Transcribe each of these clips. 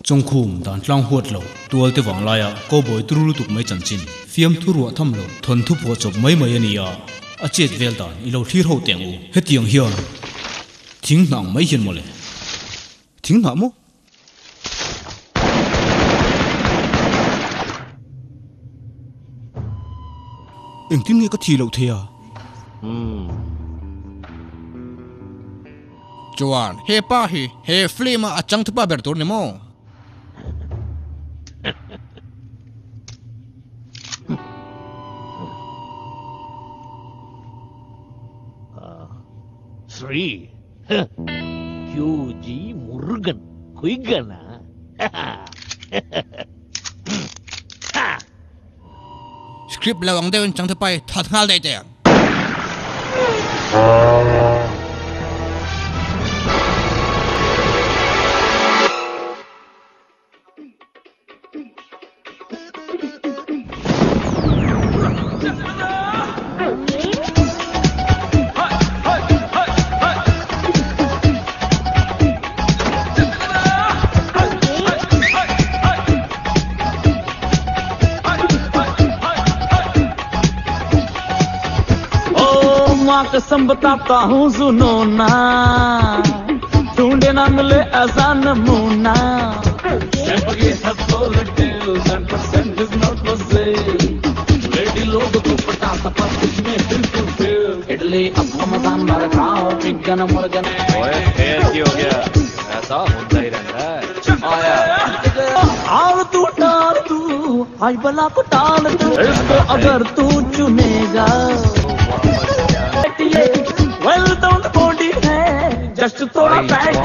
Chawngkhum dan tlang huat lo, tual te vang laia cowboy turu lutuk mai chanchin, fiamthu ruah tham lo, thawnthu phuah chawp mai mai a ni a, a chet vel dan i lo thlir ho teh ang u. Hetiang hian thing hnah ang mai hian mawle. Thing hnah maw? Engtin nge ka thi loh thei a? Chuan he pa hi he film a a changtupa ber tur ni maw? Sri QG Murugan குய்கனா Script lo ang deuhin changtupa hi that nghal daih teh ang. कसम बताता हूँ सुनो ना ढूंढे ना मिले ऐसा नमूना इडली अब सांबर खाओ चिकन मुर्गन ओए फिर की हो गया ऐसा होता ही रहता है आया आल तू टाल तू आई बला को टाल तू इसको अगर तू चुनेगा well don't body है जस्ट थोड़ा बैठ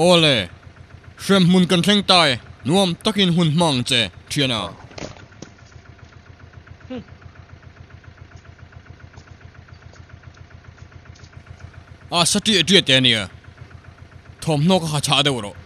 Awle, hrem hmun kan thleng ta e, nuam takin hun hma ang che, thiana. A sa ṭiah ṭiah teh a nia, thawmhnaw ka ha chah deuh rawh.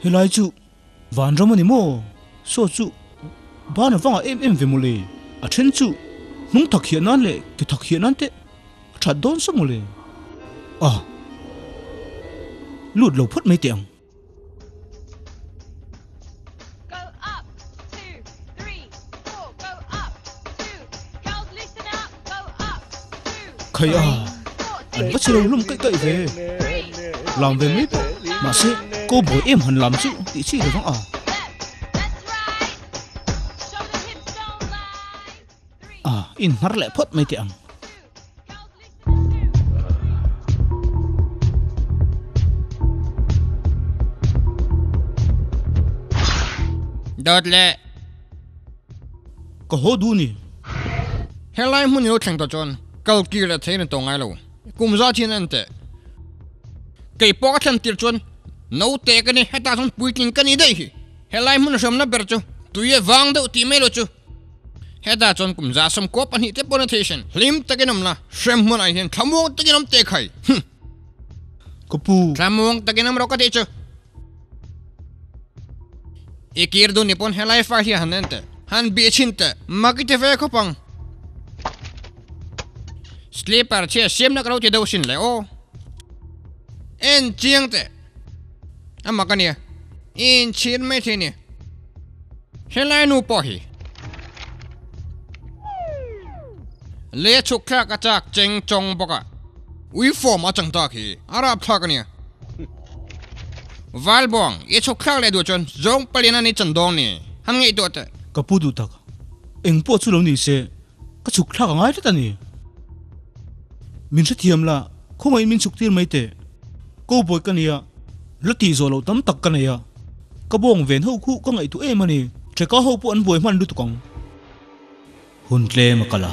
Helai chu vanram a ni maw? Saw chu ban a vangah em em ve mawle. A then chu hnung thak hiah nan leh ke thak hiah nan te a that dawn sa mawle. A lut lo phawt mai teh ang. Khai a, an va chhe lo hlawm kaih kaih ve. Lam ve mai pawh, mahse cowboy em han lam chu tih chi lo vang a. A, inhnar leh phawt mai teh ang. Dawt leh. Ka haw duh ni. Helai hmun i lo thleng tawh chuan kal kir leh thei na tawh ngai lo. Kum za chin a en teh. Kei pawh ka thlen tir chuan naute ka ni, hetah chuan puitling ka ni daih hi. Helai hmun hriamna ber chu tui a vang deuh tih mai lo chu. Hetah chuan kum 112 te pawn a thei hran. Hlim takin awm la, hrem hmunah hian thlamuang takin awm teh khai. Hum. Ka pu. Thlamuang takin awm rawh ka tih chu. I kir dun ni pawn helai file hi han en teh. Han bih chhin teh. Mak i ti ve khawp ang. Sleeper chhia siamna ka lo ti deuh sin le aw. En chiang teh. A mak a nia. I inchhir mai thei a ni. Helai nu pawh hi lei a chhuk thlak a chak cheng chawng bawk a, ui form a chang tak hi a rap thlak a nia. Valbuang, i chhuk thlak leh duh chuan zawng palian a ni chan dawng ni, han ngaihtuah teh. Ka pu duh tak, eng pawh chu lo ni se, ka chhuk thlak a ngai tlat a ni. Min hrethiam la, khawngaih min chhuk tir mai teh. Cowboy ka nia, la tih zawh loh tam tak ka nei a. Ka bawng ven ho khu ka ngaihtuah em a ni. Ṭheka ho pawh an buai hman lutuk ang. Hun tlem a kal a.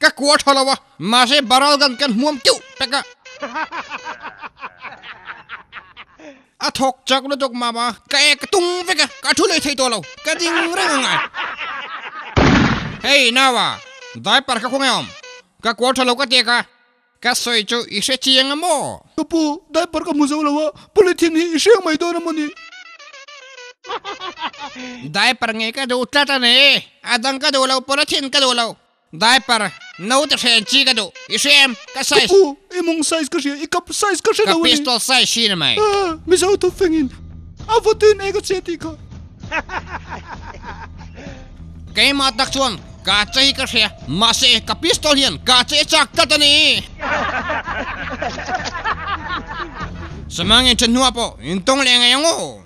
Ka kua tha lo a, mahse barrel gun kan hmuam keuh pek a. A thawk chak lutuk mama, ka ek ka tung vek a, ka thu leh thei tawh lo, ka ding reng a ngai. Hey naua, diaper kha khawnge awm? Ka kua tha lo ka ti ka. Ka sawi chu i hre chiang a maw? Ka pu, diaper ka hmu zo lo a, polythene hi i hreng mai dawn a maw ni? Diaper ngei ka duh tlat a ni, a dang ka duh lo, polythene ka duh lo, diaper note hren chi ka duh, i hre em? Ka size. Ka pu, i mawng size ka hria, i kap size ka hre lo a ni. Ka pistol size hi ni mai. Mizo thu fengin a vawtin eng a che tih kha. Keimah tak chuan ka che hi ka hria, mahse ka pistol hian ka che chak tlat a ni. Samang in then hnuah pawh in tawng leh ngei ang aw.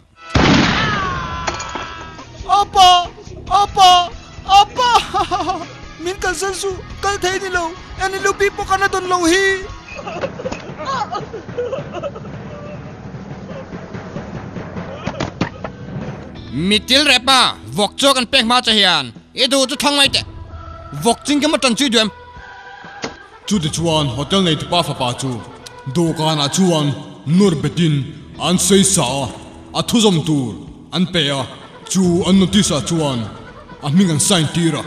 Apa! Apa! Apa! Min kalsan suh, kal thei ni lo, eng ni lupi pawh ka la dawn lo hi. Mitil repa vawk chu kan pek hma che hian i duh chu thlang mai teh. Vawk ching kema tan chui duh em? Chutichuan hotel neitupa fapa chu dawhkanah chuan nawr betin an sawi sa a, a thuzawm tur an pe a, chu an notice ah chuan a hming an sign tir a.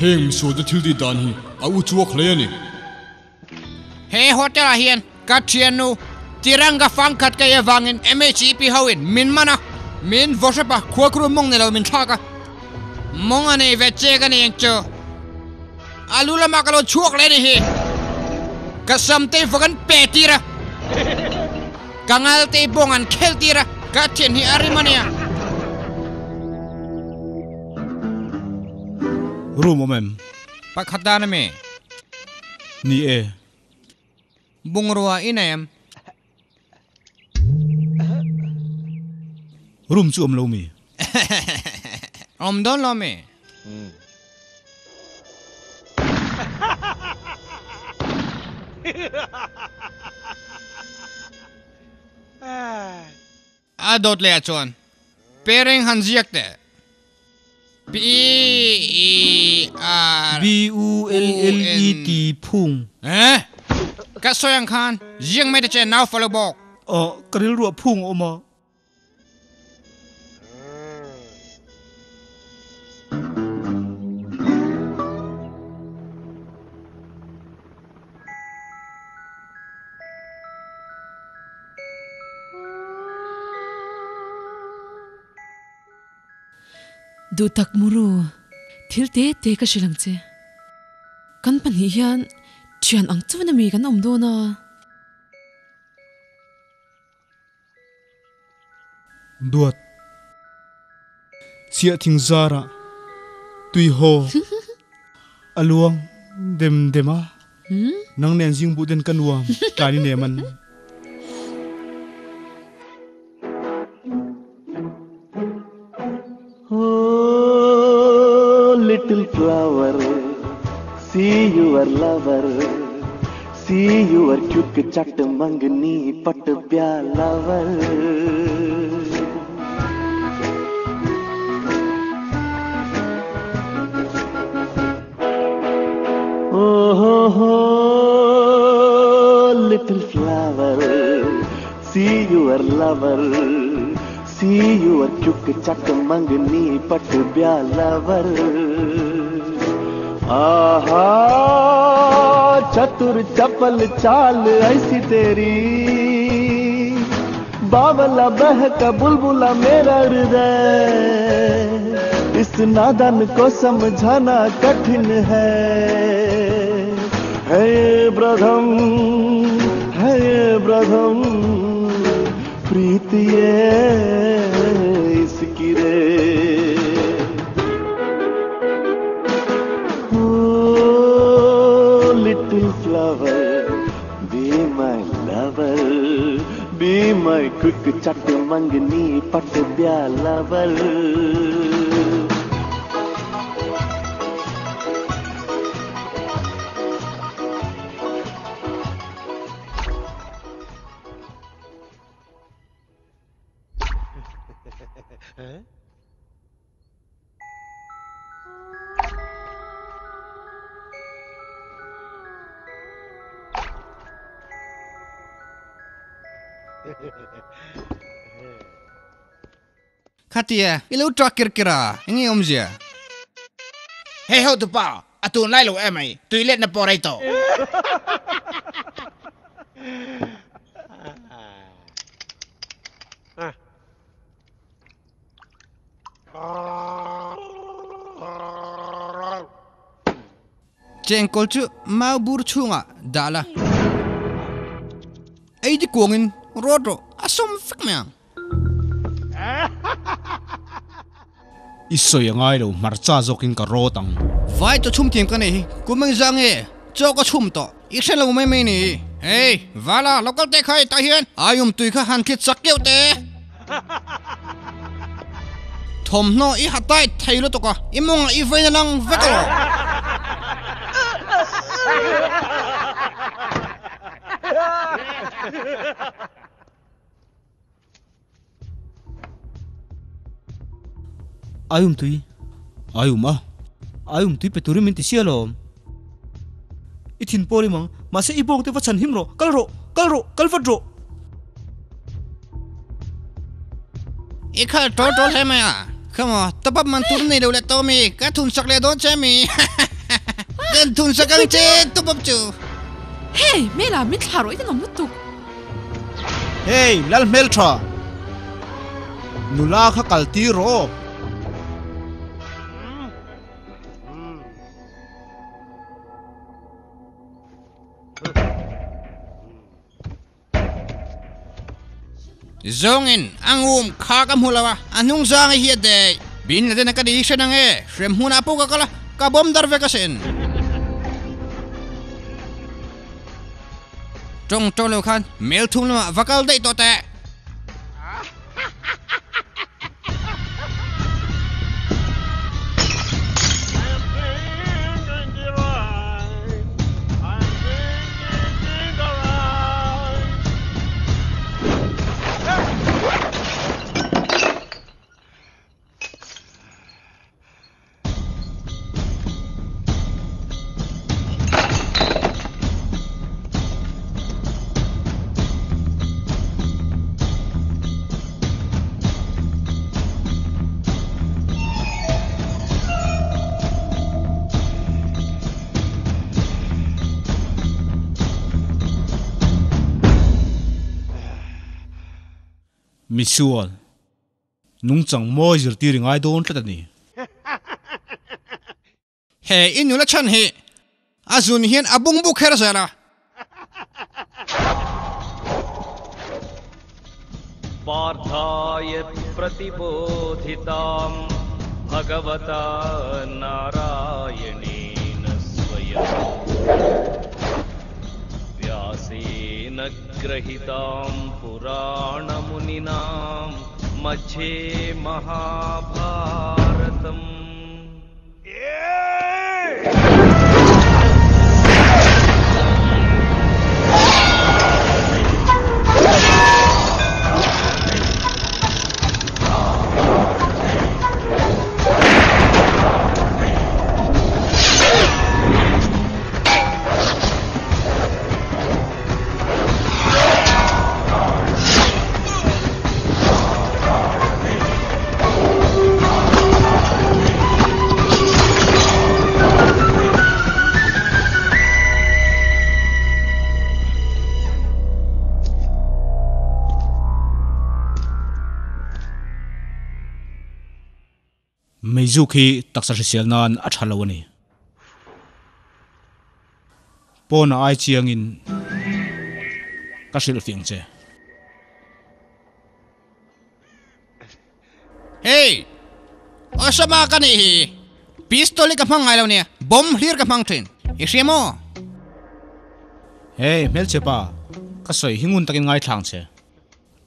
Heng misualte thil tih dan hi a u chuak hle a ni. He hotel ah hian ka thiannu Tiranga fangkhat ka ei avangin MHEP ho in min man a, min vaw hrep a, khualkhuru mawng nei lo min thlak a. Mawng a nei ve che ka ni ang chu. A lu lamah ka lo chhuak leh a ni hi. Ka sam te vawk an pe tir a, ka ngal te bawng an khel tir a, ka thian hi a rim a nia. Room awm em? Pakhat dan a mi? Ni e. Bungrua i nei em? Room chu awm lo mi? Awm dawn lo mi? A dawt leh ah chuan Pereng han ziak teh. P E R B U L L E T phung. Eh! Ka sawi ang khan ziak mai ta che nau falo bawk. Aw, ka rilruah phung a awm a. Duhtak Muru, thil te te ka hrilh ang che. Kan pahnih hian thian ang chuan ami kan awm dawn a. Duat. Chhiah thing zarah tui haw a luang dem dem a, nang nen zing buh den ka nuam tlai ni nem an. Oh little flower see your lover see your quick chat mangni pat pyala lover Oh ho ho little flower see your lover see your quick chat mangni pat pyala lover आहा चतुर चपल चाल ऐसी तेरी बावला बहका बुलबुला मेरा हृदय इस नादान को समझाना कठिन है है प्रथम है प्रथम प्रीति ये इसकी रे Oh, little flower, be my lover, be my quick chat mangni pat lover. Khatia, i lo ṭak kir kir a, eng nge awmzia? Hei hotupa, a tunlai lo em mai, tui letna pawh rei tawh. Chengkawl chu mau bur chhungah dah la, ei ti kuangin rawt rawh, a sawm vek mai ang. I sawi a ngai lo, hmarcha zawkin ka rawt ang. Vai chaw chhum thiam ka nei hi, kum eng zah nge chaw ka chhum tawh, i hre lo mai mai ni. Hey, Vala, lo kal teh khai tah hian aium tui kha han thlit chak keuh teh. Thawmhnaw i ha tight thei lutuk a, i mawngah i vain a lang vek alawm. Aium tui, aium a, aium tui pe turin min ti sia alawm. I thin pawh rim ang, mahse i bawk te va chhan him rawh, kal rawh, kal rawh, kal vat rawh. I khal tawl tawl hle mai a, khamaw top up man tur nei lo leh tawh mi, ka thun sak leh dawn che mi, kan thun sak ang che top up chu. Hey, Mela, min thlah rawh i tenawm lutuk. Hey, lal hmeltha! Nula kha kal tir rawh aw. Zawngin a ngum kha ka hmu lo a, a hnung zang hi a deh. Bin Laden-a ka ni hre nang e, hrem hmunah pawh ka kal a, ka bawm dar vek asin. Tawng tawh lo khan mel thum lamah va kal daih tawh teh. Misual. Nungchang mawi zirtir i ngai dawn tlat a ni. He i nula chhan hi a zun hian a bungbu kher zel a. Parthaya pratibodhitam bhagavata narayanena swayam vyasena grahitam puranamuninam majhe mahabharatam. Meizuk hi taksa hrisel nan a tha lo a ni. Pawn a ai chiangin ka hrilh fiang che. Hey! Osama ka nih hi! Pistol hi ka hmang ngai lo nia, bomb hlir ka hmang thin. I hria maw? Hey, hmelchhe pa, ka sawi hi ngun takin ngaithlang che.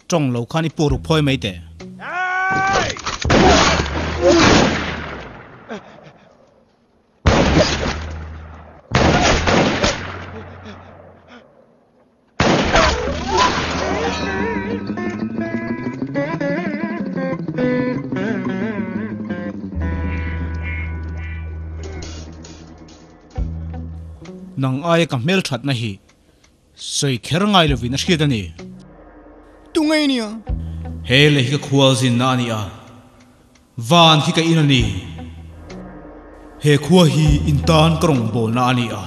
Tawng lo khan i pu ruk phawi mai teh. Nang aia ka hmelthatna hi sawi kher ngai lovin a hriat a ni. Tu Tunge i nia? He lei hi ka khual zinna a ni a, van khi ka in a ni. He khua hi in tan ka rawngbawlna a ni a,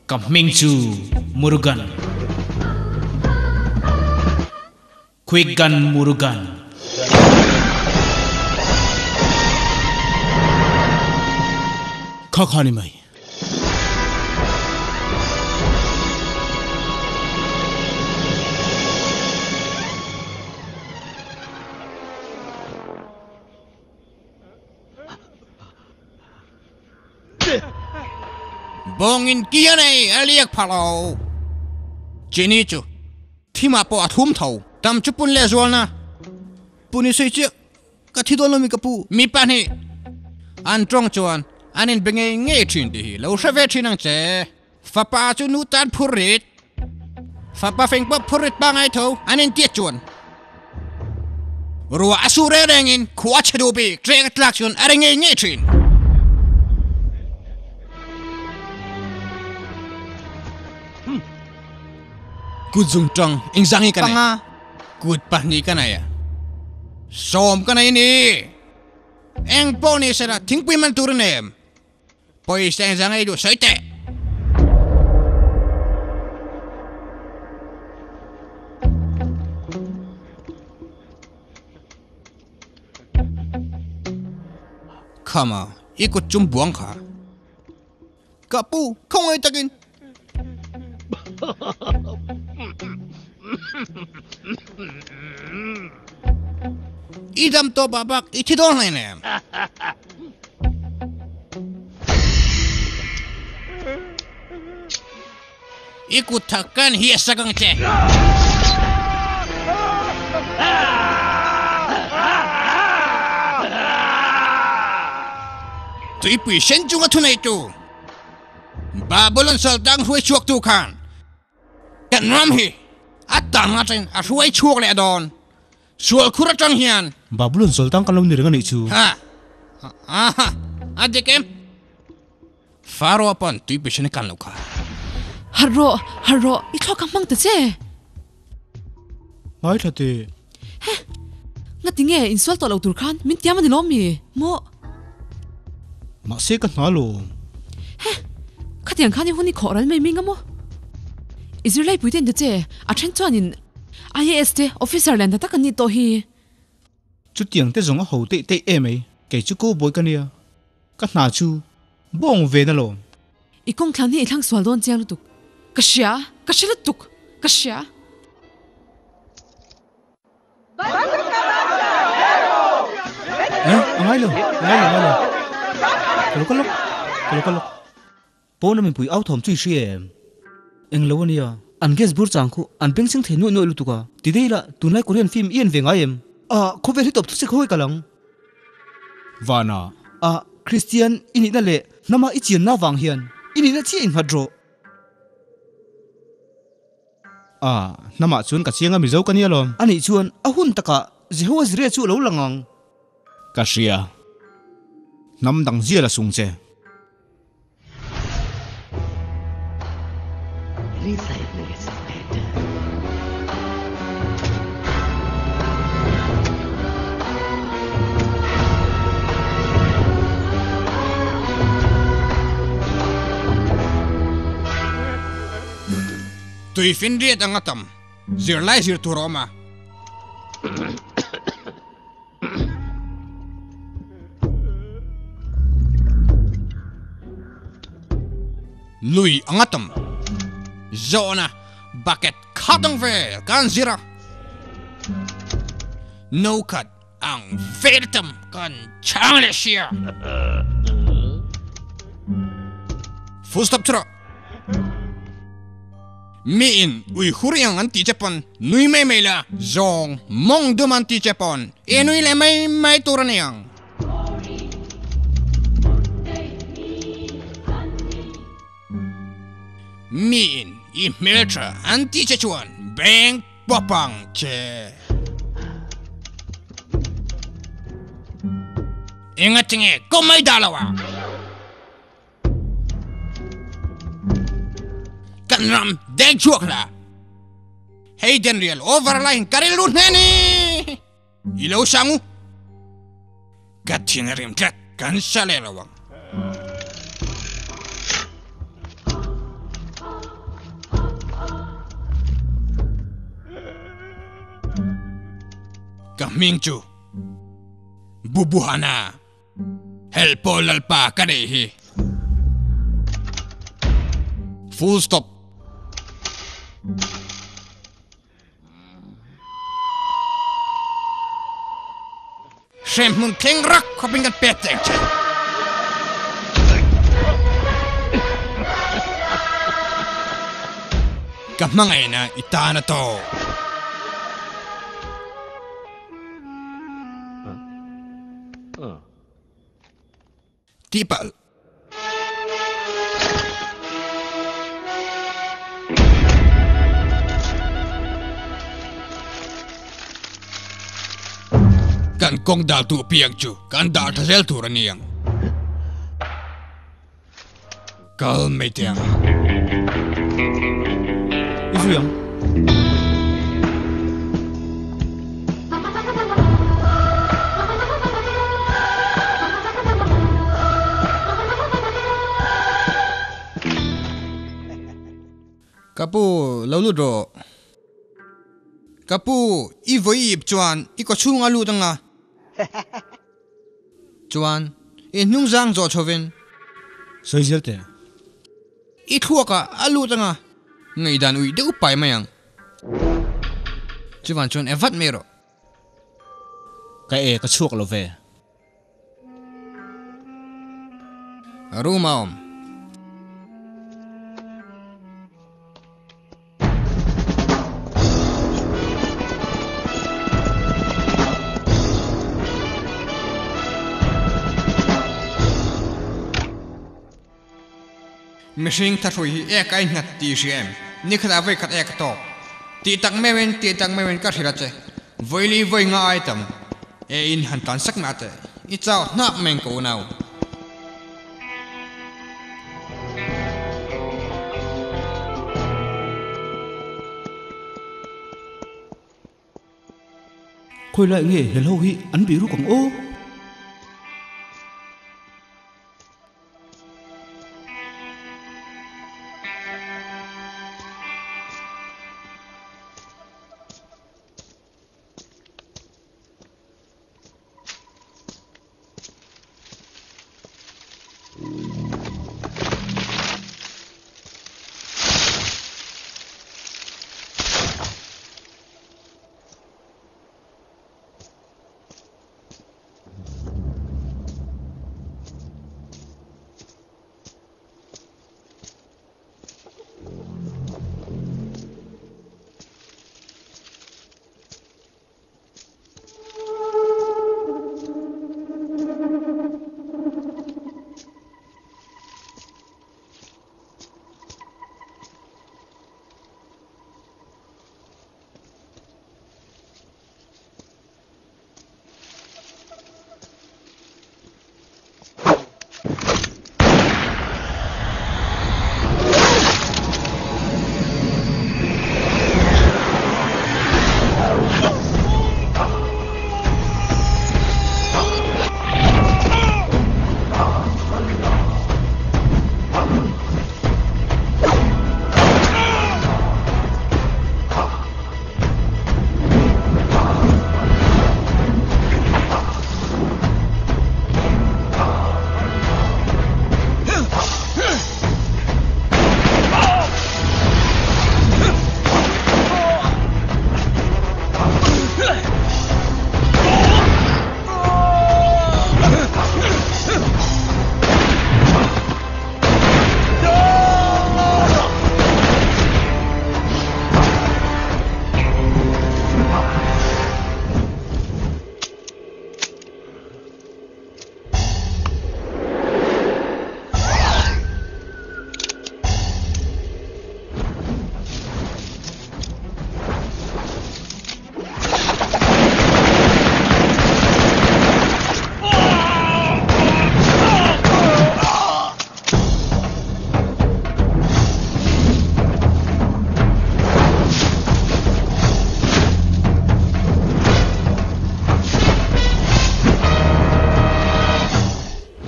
ka hming chu Murugan. Quick-Gun Murugan. Kha kha ni mai. Bawngin ki a nei a liak pha lo. Chini chu thimah pawh a thlum tho. Tam chu pun leh zualna. Pun i sawi chiah ka thi dawn lo mi ka pu. Mi pahnih an tawng chuan an inbe ngei ngei thin tih hi lo hre ve thin ang che. Fapa chu nu tan phur rit. Fapa feng pawh phur rit pangai tho an intiat chuan ruah a su reng rengin khua a chhe duh bik ṭek a tlak chuan a ri ngei ngei ṭhin. Kut zung ṭang engzang hi ka nei? Panga. Kut pahnih ka nei a, sawm ka nei ni. Eng pawh ni sela thingpui man tur a nem. Pawisa engzang ei duh sawi teh. Khama, i kut chum buang kha. Ka pu, khawngaih takin. I dam tawh bak bak i thi dawn hlei nem. I kut thak kan hi a sak ang che. Tuipui sen chunga thuneitu Babylon saltang hruai chhuaktu khan kan ram hi a tang atangin a hruai chhuak leh dawn. Sual khur atang hian. Babylon saltang kan lo ni reng a nih chu. Ha! Aha! A dik em? Pharaoh pawn tuipui sen a kan lo kha. Harh rawh! Harh rawh! I thluak ka hmang ta che! Ngaithla teh. He! Ngati nge insual tawh lo tur khan min tiam a ni lawm mi? Maw? Mahse ka hna lo. He! Khatiang khan i hun i khawh ral mai ming a maw? I zirlai pui te in ta che, a then chuanin IAS te officer lian ta tak an nih tawh hi. Chutiang te zawng a ho teih teih em ei, kei chu cowboy ka nia, ka hna chu bawng ve na lawm. I kawng thlan hi i thlang sual dawn chiang lutuk. Ka hria, ka hre lutuk, ka hria. Eh, a ngai lo, a ngai lo, a ngai lo. Ka lo kal lawk, ka lo kal lawk. Pawn a mipui au thawm chu i hria em? Eng lo a nia, an gas bur chang khu an beng chhing thei nuaih nuaih lutuk a. Ti daih la, tunlai Korean film i en ve ngai em? Ah, khawvel hi tawp thusek hawi ka lang. Vana, ah, Kristian i nihna leh hnama i chianna vang hian i nihna chiah innghat rawh. Ah, hnamah chuan ka chiang a Mizo ka nia lawm. Anih chuan a hun takah Jehovah Jireh chu a lo lang ang. Ka hria. Hnam dang zial a sung che. Tui finriat anga tam zirlai zir tur a awm a. Lui anga tam zawhna bucket khat ang vel kan zir a, no khat ang vel tam kan chhang leh sia. Full stop chu rawh. Mi in ui hur iang an tih che pawn nui mai mai la, zawng mawng dum an tih che pawn i nui leh mai mai tur a ni ang. Mi in i hmeltha an tih che chuan beng pawp ang che. Engatinge kawm mai dah lo ang? Kan ram deng chhuak la. Hei den rial over laiin ka rilru hne ni. I lo sang u. Ka thin a rim tlat, kan sa leh lo ang. Ka hming chu Bubuhana. Helpawl Lalpa ka neih hi. Full stop. Hremhmun thleng rak khawpin kan pek cheng che. Ka hmangaihna i tan a tawk. Tihpalh. Kan kawng dal tu piang chu kan dah tha zel tur a ni ang. Kal mai teh ang. I zui ang. Ka pu, lo lut rawh. Ka pu, i vawi ip chuan i kawchhung a lut anga. Chuan, i hnungzang zawh chhovin. Sawi zel teh. I thluakah a lut anga ngaihdan uih deuh pai mai ang. Chuvan chuan e vat mai rawh. Ka e ka chhuak lo ve. Room a awm. Mihring thahrui hi ek a innghat tih i hria em? Nikhatah vawi khat ek a tawk. Tih tak meuhin, tih tak meuhin ka hrilh a che. Vawili vawi nga ai tam e in han tlan sak mah teh. I chau hnap mai ang ka unau. Khawi lai nge hel ho hi an bih ruk ang aw?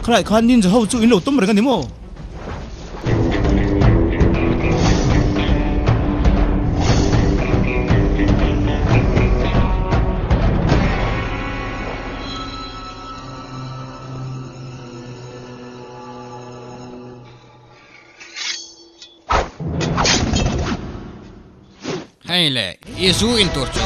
Khalai khan ninja ho chu in lo tum reng a ni maw? Hei le, i zu in tur chu.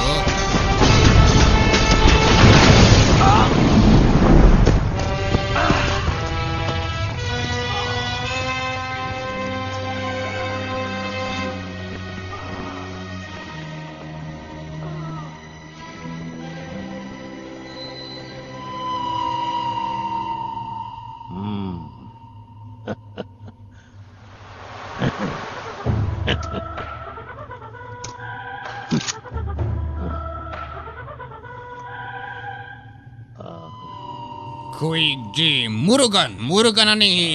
Khui Ji Murugan, Murugan a nih hi.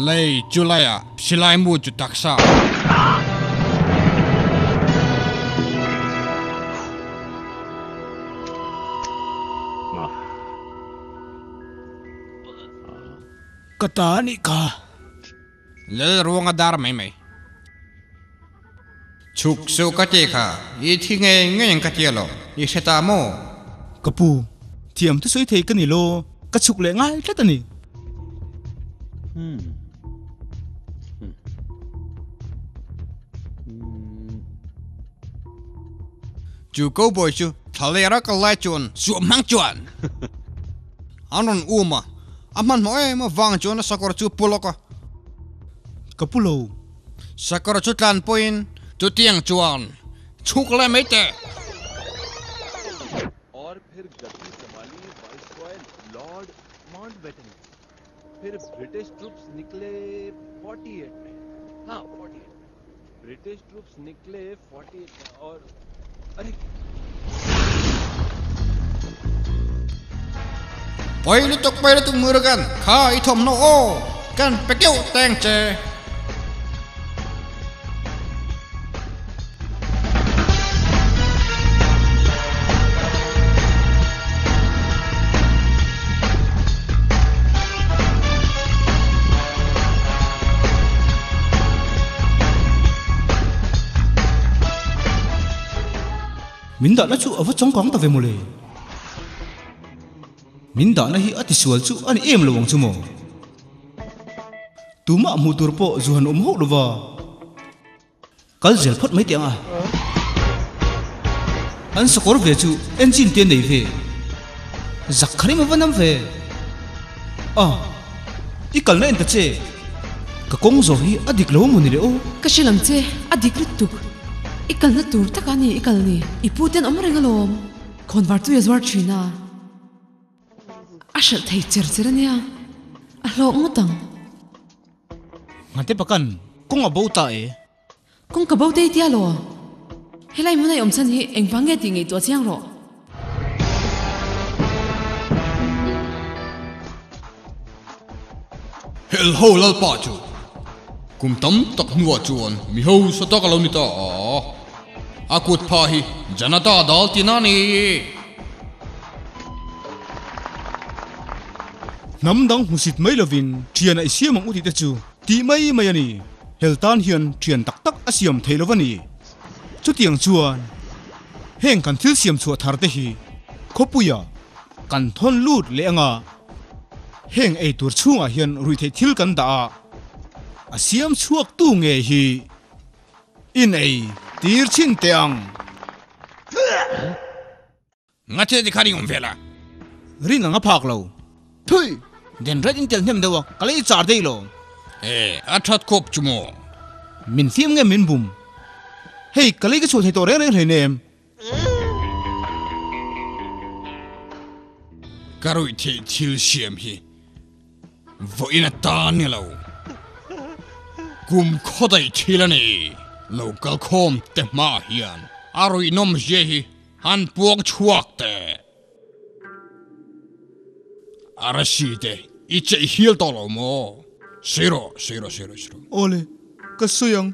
Lei chu laiah silai mu chu taksa. Ka ta a nih kha. Lal ruanga dar mai mai. Chhuk suh ka ti kha, i thi ngei ngei ang ka ti alawm, i hre ta maw? Ka pu, thiam thusawi thei ka ni law, ka chhuk leh ngai tlat a ni. Chu cowboy chu thlalera kal lai chuan suah hmang chuan an rawn um a, a hmanhmawh em avang chuan a sakawr chu pu lawk a. Ka pu lo. Sakawr chu tlan pawhin chutiang chuan chhuk leh mai teh. Pawi lutuk pawi lutuk Murugan kha i thawmhnaw aw kan pe keuh teng che. Min dahna chu a va changkang ta ve mawle. Min dahna hi a tisual chu a ni em lo ang chu maw? Tumah hmuh tur pawh zu han awm hauh lova. Kal zel phawt mai teh ang a. An sakawr ve chu engine te nei ve. Zak kha rim a va nam ve. A, i kalna en ta che. Ka kawng zawh hi a dik lo maw ni le aw? Ka hre lam che, a dik lutuk. I kalna tur taka ni i kal ni. I pu ten awm reng alawm. Khawnvar tui a zuar thin a. A hralh thei cher cher a nia. A hlawk ngawt ang. Nghate pakan kawng a bo ta e. Kawng ka bo tei tia law. Helai hmun a i awm chhan hi engvang nge tih ngaihtuah chiang rawh. Hel ho lalpa chu kum tam tak hnuah chuan mi hausa tak a lo ni ta a, a kut phah hi Janata dal tina a ni. Hnam dang hmusit mai lovin thian a i siam ang u tih te chu tih mai mai a ni. Hel tan hian thian tak tak a siam thei lo a ni. Chutiang chuan heng kan thil siam chhuah thar te hi khawpuia kan thawn lut leh anga heng ei tur chhungah hian ruihtheih thil kan dah a, a siam chhuak tu nge hi in ei tir chhin teh ang. Ngathil ti kha ring awm vel a. Rin ang a phak lo. Thui! Den ret in tel hnem deuh a, ka lei char daih lo. E, a that khawp chu maw? Min fiam nge min bum? Hei, ka lei ka chhuah thei tawh reng reng hleinem. Ka ruih theih thil siam hi vawiin a ta ni lo. Kum khaw daih thil a ni. Lo kal khawm te hmaah hian a ruih nawm zia hi Han puak chhuak teh. Arasi te i cheih hial tawh lo maw? Sawi rawh, sawi rawh, sawi rawh, sawi rawh. Awle, ka sawi ang.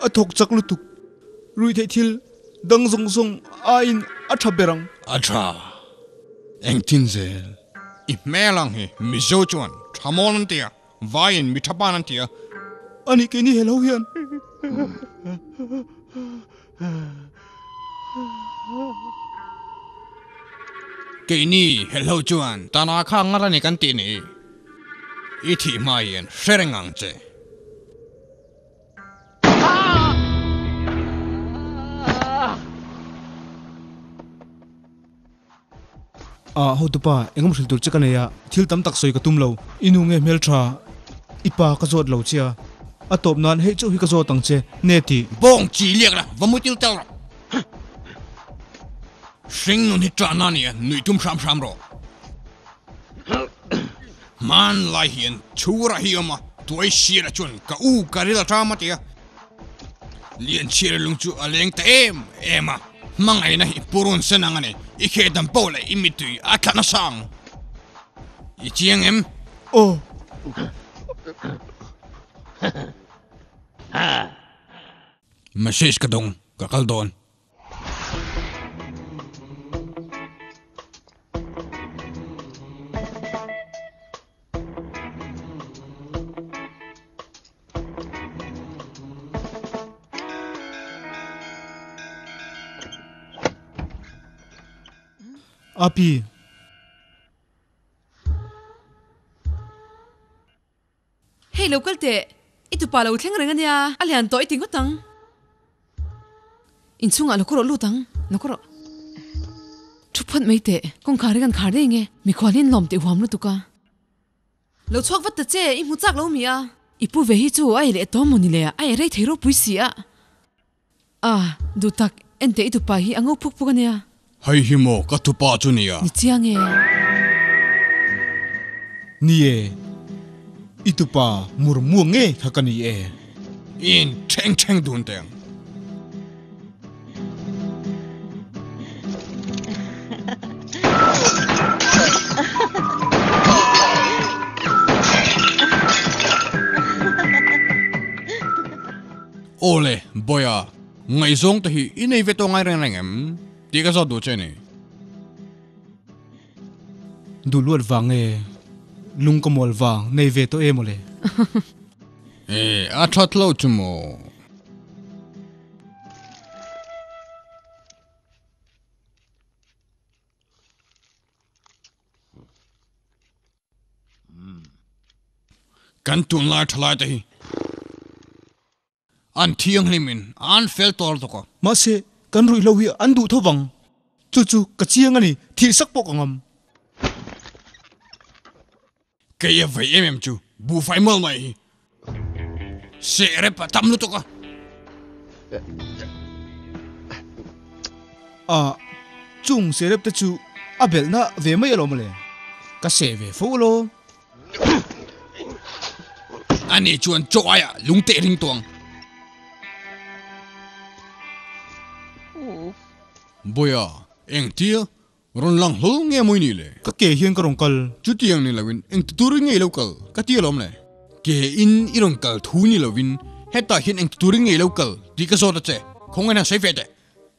A thawk chak lutuk. Ruihtheih thil dang zawng zawng aiin a tha ber ang. A tha. Engtin zel? I hmel ang hi Mizo chuan tha mawl an ti a, vaiin mi tha pan an ti a. Ani keini he lo hian. Keini helho chuan tana kha ngar a ni kan tih ni. I thih hma hian hre reng ang che. A hotupa, engemaw hrilh tur che ka nei a, thil tam tak sawi ka tum lo. I nu nge hmeltha, i pa ka zawt lo che a, a tawp nan hei chauh hi ka zawt ang che, nge tih? Bawng chi liak la, va mutil tel rawh. Hring nun hi ṭahna a ni a, nuih tum hram hram rawh. Hmanlai hian chhura hi awm a, tuai sira chuan ka u ka ril a ṭam a ti a. Lianchhira lung chu a leng ta em em a, hmangaihna hi purun sen ang a ni, i kheh dam poh leh i mittui a tla nasa ang. I chiang em? Aw. Message ka dawng, ka kal dawn. Api. Hei lo kal teh, i tupa lo thleng reng ania, a lian tawh i ti ngawt ang. Inchhungah lo kawrawh lut ang, lo kawrawh. Thu phawt mai teh, kawngkhar hi kan khar daih nge, mikhual hi an lawm tih huam lutuk a. Lo chhuak vat ta che, i hmu chak lo mi a. I pu ve hi chu a ei leh tawh maw ni le, a ei rei thei ropui si a. A, duh tak, enteh i tupa hi a ngo phuk phuk a nia. Hei hi maw ka tupa chu nia. Ni chiang e. Ni e, i tupa mur muang nge kha ka ni e. In theng theng dun teh ang. Awle, Boya, ngaihzawng te hi i nei ve tawh ngai reng reng em? Tih ka zawt duh che ni. Duh luat vang nge lung ka mual vang nei ve tawh em awle? E, a that lo chu maw? Kan tunlai thalai te hi an thianghlim in an fel tawr tawk a. Mahse, kan ruihhlo hi an duh tho vang. Chu chu ka chiang a ni, thih sak pawh ka ngam. Kei a vei em em chu buhfai mawl mai hi seh rep a tam lutuk a. A, chung seh rep te chu a belhna ve mai alawm le. Ka seh ve fo alawm. Ani chuan chaw aiah lung teh ring tawh ang. Boya, engtia rawn lang hlawl nge mawi ni le? Ka ke hian ka rawn kal. Chutiang ni loin engti turin nge i lo kal ka ti alawm le? Ke in i rawn kal thu ni loin hetah hian engti turin nge i lo kal tih ka zawt a che, khawngaih na sawi ve teh.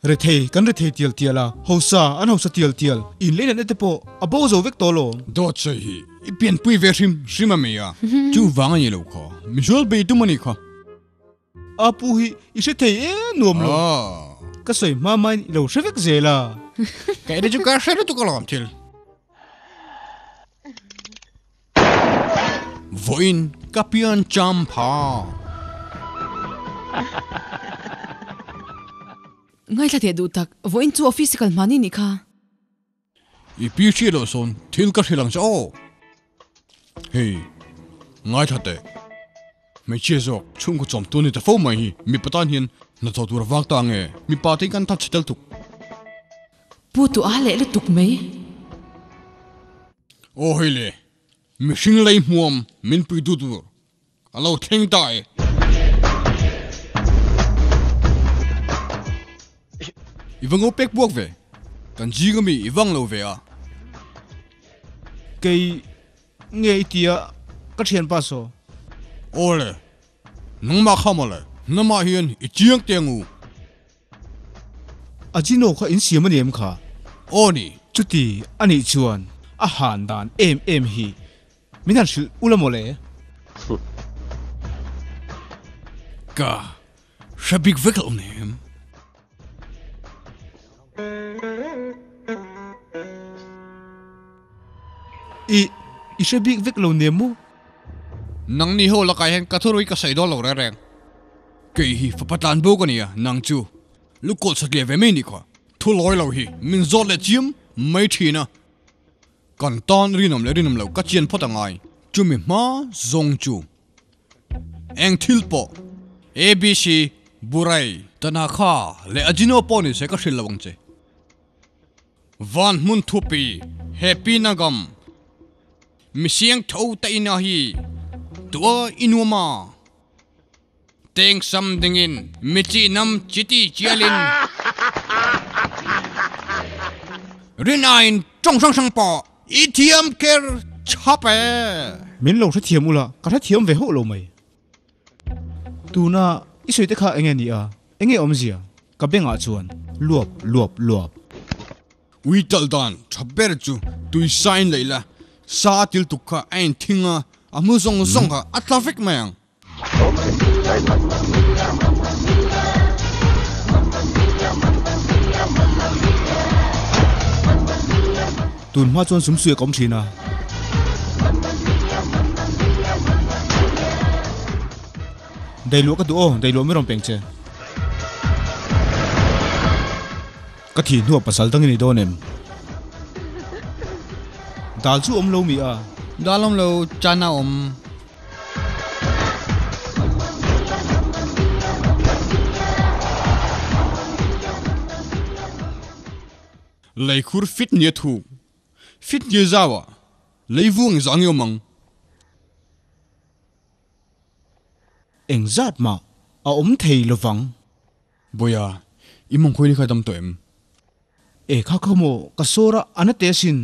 Rethei kan rethei tial tial a, hausa an hausa tial tial, in lei natna te pawh a bo zo vek tawh lo. Dawt sawi hi i pianpui ve hrim hrim a mi a, chuvang a ni lo kha, misual bei tum a ni kha. A pu hi i hre thei e nuam lo. Ka sawi hma hmain i lo hre vek zel a. Ka ene chu ka hre lutuk alawm thil. Vawiin ka pian cham pha. Ngaithla teh duh tak, vawiin chu office i kal hmani nih kha. I pi hriat loh sawn thil ka hrilh ang che aw. Hei, ngaithla teh. Hmeichhia zawk chhungkaw chawm tu ni ta fo mai hi mipa tan hian hnathawh tur a vak ta nge? Mipa te hi kan thatchhe tel tuk. Pu tu a leh lutuk mai. Aw hei le, mihring lei hmuam min pui tu tur a lo thleng ta e. I va ngo pek buak ve, kan zing ami i vang lo ve a. Kei nge i tia ka thianpa saw? Aw le, nangmah kha mawle, hnamah hian i chiang teh ang u. A Gino kha in siam a ni em kha? Aw ni. Chuti a nih chuan a han dan em em hi min han hrilh ula maw le? Ka hre bik vek lo nem. I i hre bik vek lo nem maw? Nangni ho lakah hian ka thurui ka sawi dawn lo reng reng. Kei hi fapa tlan bo ka nia, nang chu lukawl satliah ve mai ni kha. Thu lawi lo hi min zawt leh chiam mai thin a, kan tan rinawm leh rinawm lo ka chian phawt a ngai. Chumi hma zawng chu eng thil pawh ABC, Burai, Tanakha leh Ajino pawh ni se ka hrilh lo ang che. Van hmun thupi Happy Nagam misiang tho ta ina hi tua i nuam a. Teng sam dingin michi nam chiti chialin rinain tawng hrang hrang pawh i thiam ker chhap e. Min lo hrethiam ula, ka hrethiam ve hauh lo mai. Tuna i sawi te kha enge ni a, enge awmzia? Ka bengah chuan luap luap luap. Ui talh dan tha ber chu tui sa in leih la, sa a til tuk kha a in thing a, a hmu zawng zawng kha a tla vek mai ang. Tun hma chuan sumsuih a ka awm thin a. Dailuah ka duh aw, dailuah mi rawn peng che. Ka thih hnuah pasal dang i ni dawn em? Dal chu awm lo mi a? Dal awm lo, chan a awm. Leikhur fit nia thuk, fit nia zauah leivuang i zang i awm ang. Engzat mah a awm thei lovang. Bawiha, i mawngkhawi ni kha dam tawh em? E kha kha maw, ka sawr a, a na teh asin.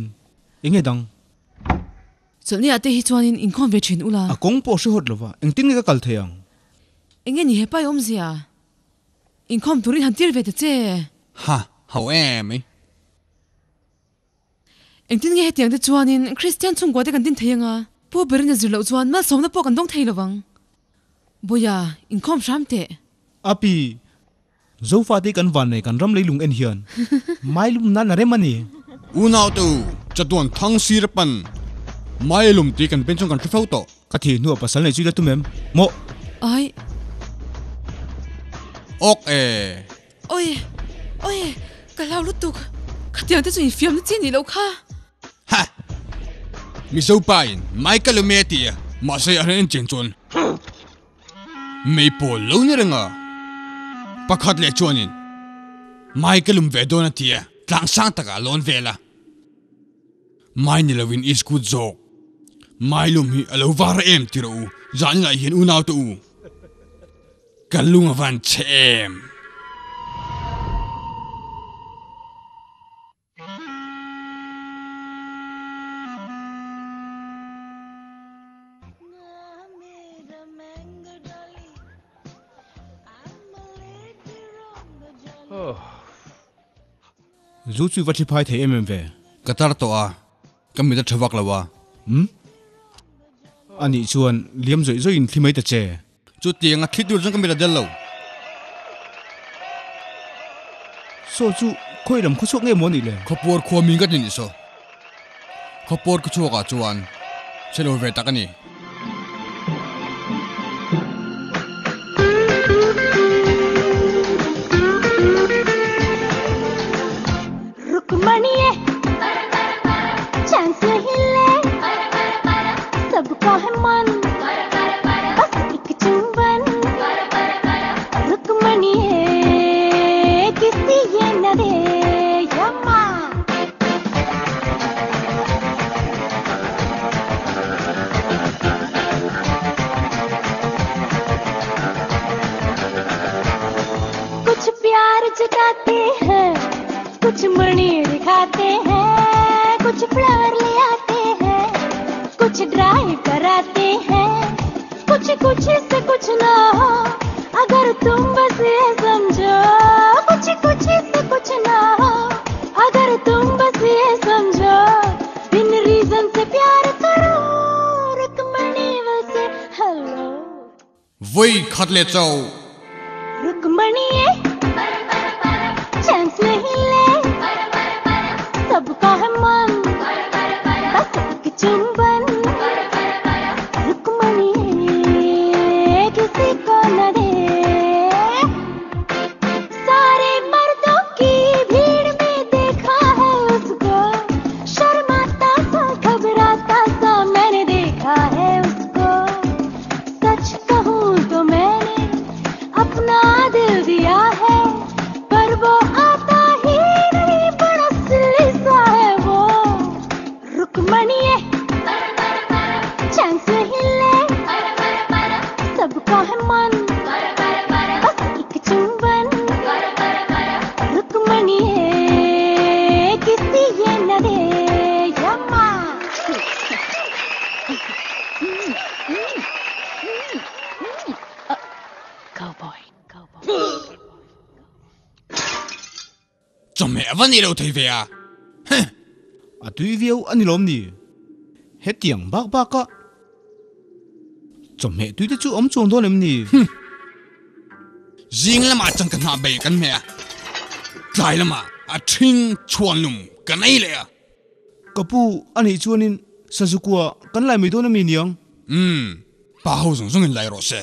Enge dang? Chawlhni ah te hi chuanin inkhawm ve thin ula. A kawng pawh hre hawt lova, engtin nge ka kal thei ang? Enge ni hepa i awmzia? Inkhawm turin han tir ve ta che. Ha, ho em i. Engtin nge hetiang te chuanin Kristian chhungkua te kan din thei anga? Pu berin a zir loh chuan malsawmna pawh kan dawng thei lovang. Bawiha, inkhawm hram teh. Api, Zofa te kan van nei kan ram leilung en hian Mailum nan a rem a ni. Unaute u, chatuan thang sir pan Mailum tih kan pen chuan kan hre fo tawh. Ka thih hnuah pasal nei chu i la tum em? Maw? Ai. Awk e. Oi! Oi! Ka hlau lutuk! Khatiang te chu infiamna chi nih loh kha! Ha! Mizo pa in Michael Ume a ti a, mahse a hnen chen chuan mei pawl lo ni reng a. Pakhat leh chuanin Michael um ve dawn a ti a, tlang sang takah a lawn vel a. Mai ni lovin i scoot zawk. Mai lum hi a lo var em ti rawh u, zan inah hian unaute u. Ka lung a van chhe em? Zu chu i va thi phai thei em em ve? Ka tar tawh a, ka mit a tha vak lo a. Umm. Anih chuan liam zawih zawih in thli mai ta che. Chutiang a thli tur chuan ka mit a del lo. Saw chu khawi lam khawchhuak nge maw nih le? Khawpuar khua min ka ti nih saw. Khawpuar khawchhuak ah chuan chhe lo ve tak a ni. अगर तुम Vawi khat leh chauh. Rukmani chance nahi le sabka hai man bas ek chumban Rukmani kisi ko na de सारे मर्दों की भीड़ में देखा है उसको शर्माता सा घबराता सा मैंने देखा है उसको सच कहूँ तो मैंने अपना दिल दिया है पर वो आता ही नहीं बड़ा सिली सा है वो रुक्मणी चांस नहीं ले सबका है मन बस एक चुंबन रुक्मणी किसी ये न दे यम्मा Cowboy. Chawhmeh a va nei lo thei ve a. Heh! A tui viau a ni lawm ni. Hetiang bak bak a chawhmeh tui te chu awm chuang dawn em ni? Hum! Zing lamah chang ka hnah bei kan hmeh a, tlai lamah a ṭhing chhuan lum kan ei leh a. Ka pu, a nih chuanin Sazukua kan lai mai dawn a mi niang? Umm, pa ho zawng zawngin lai rawh se.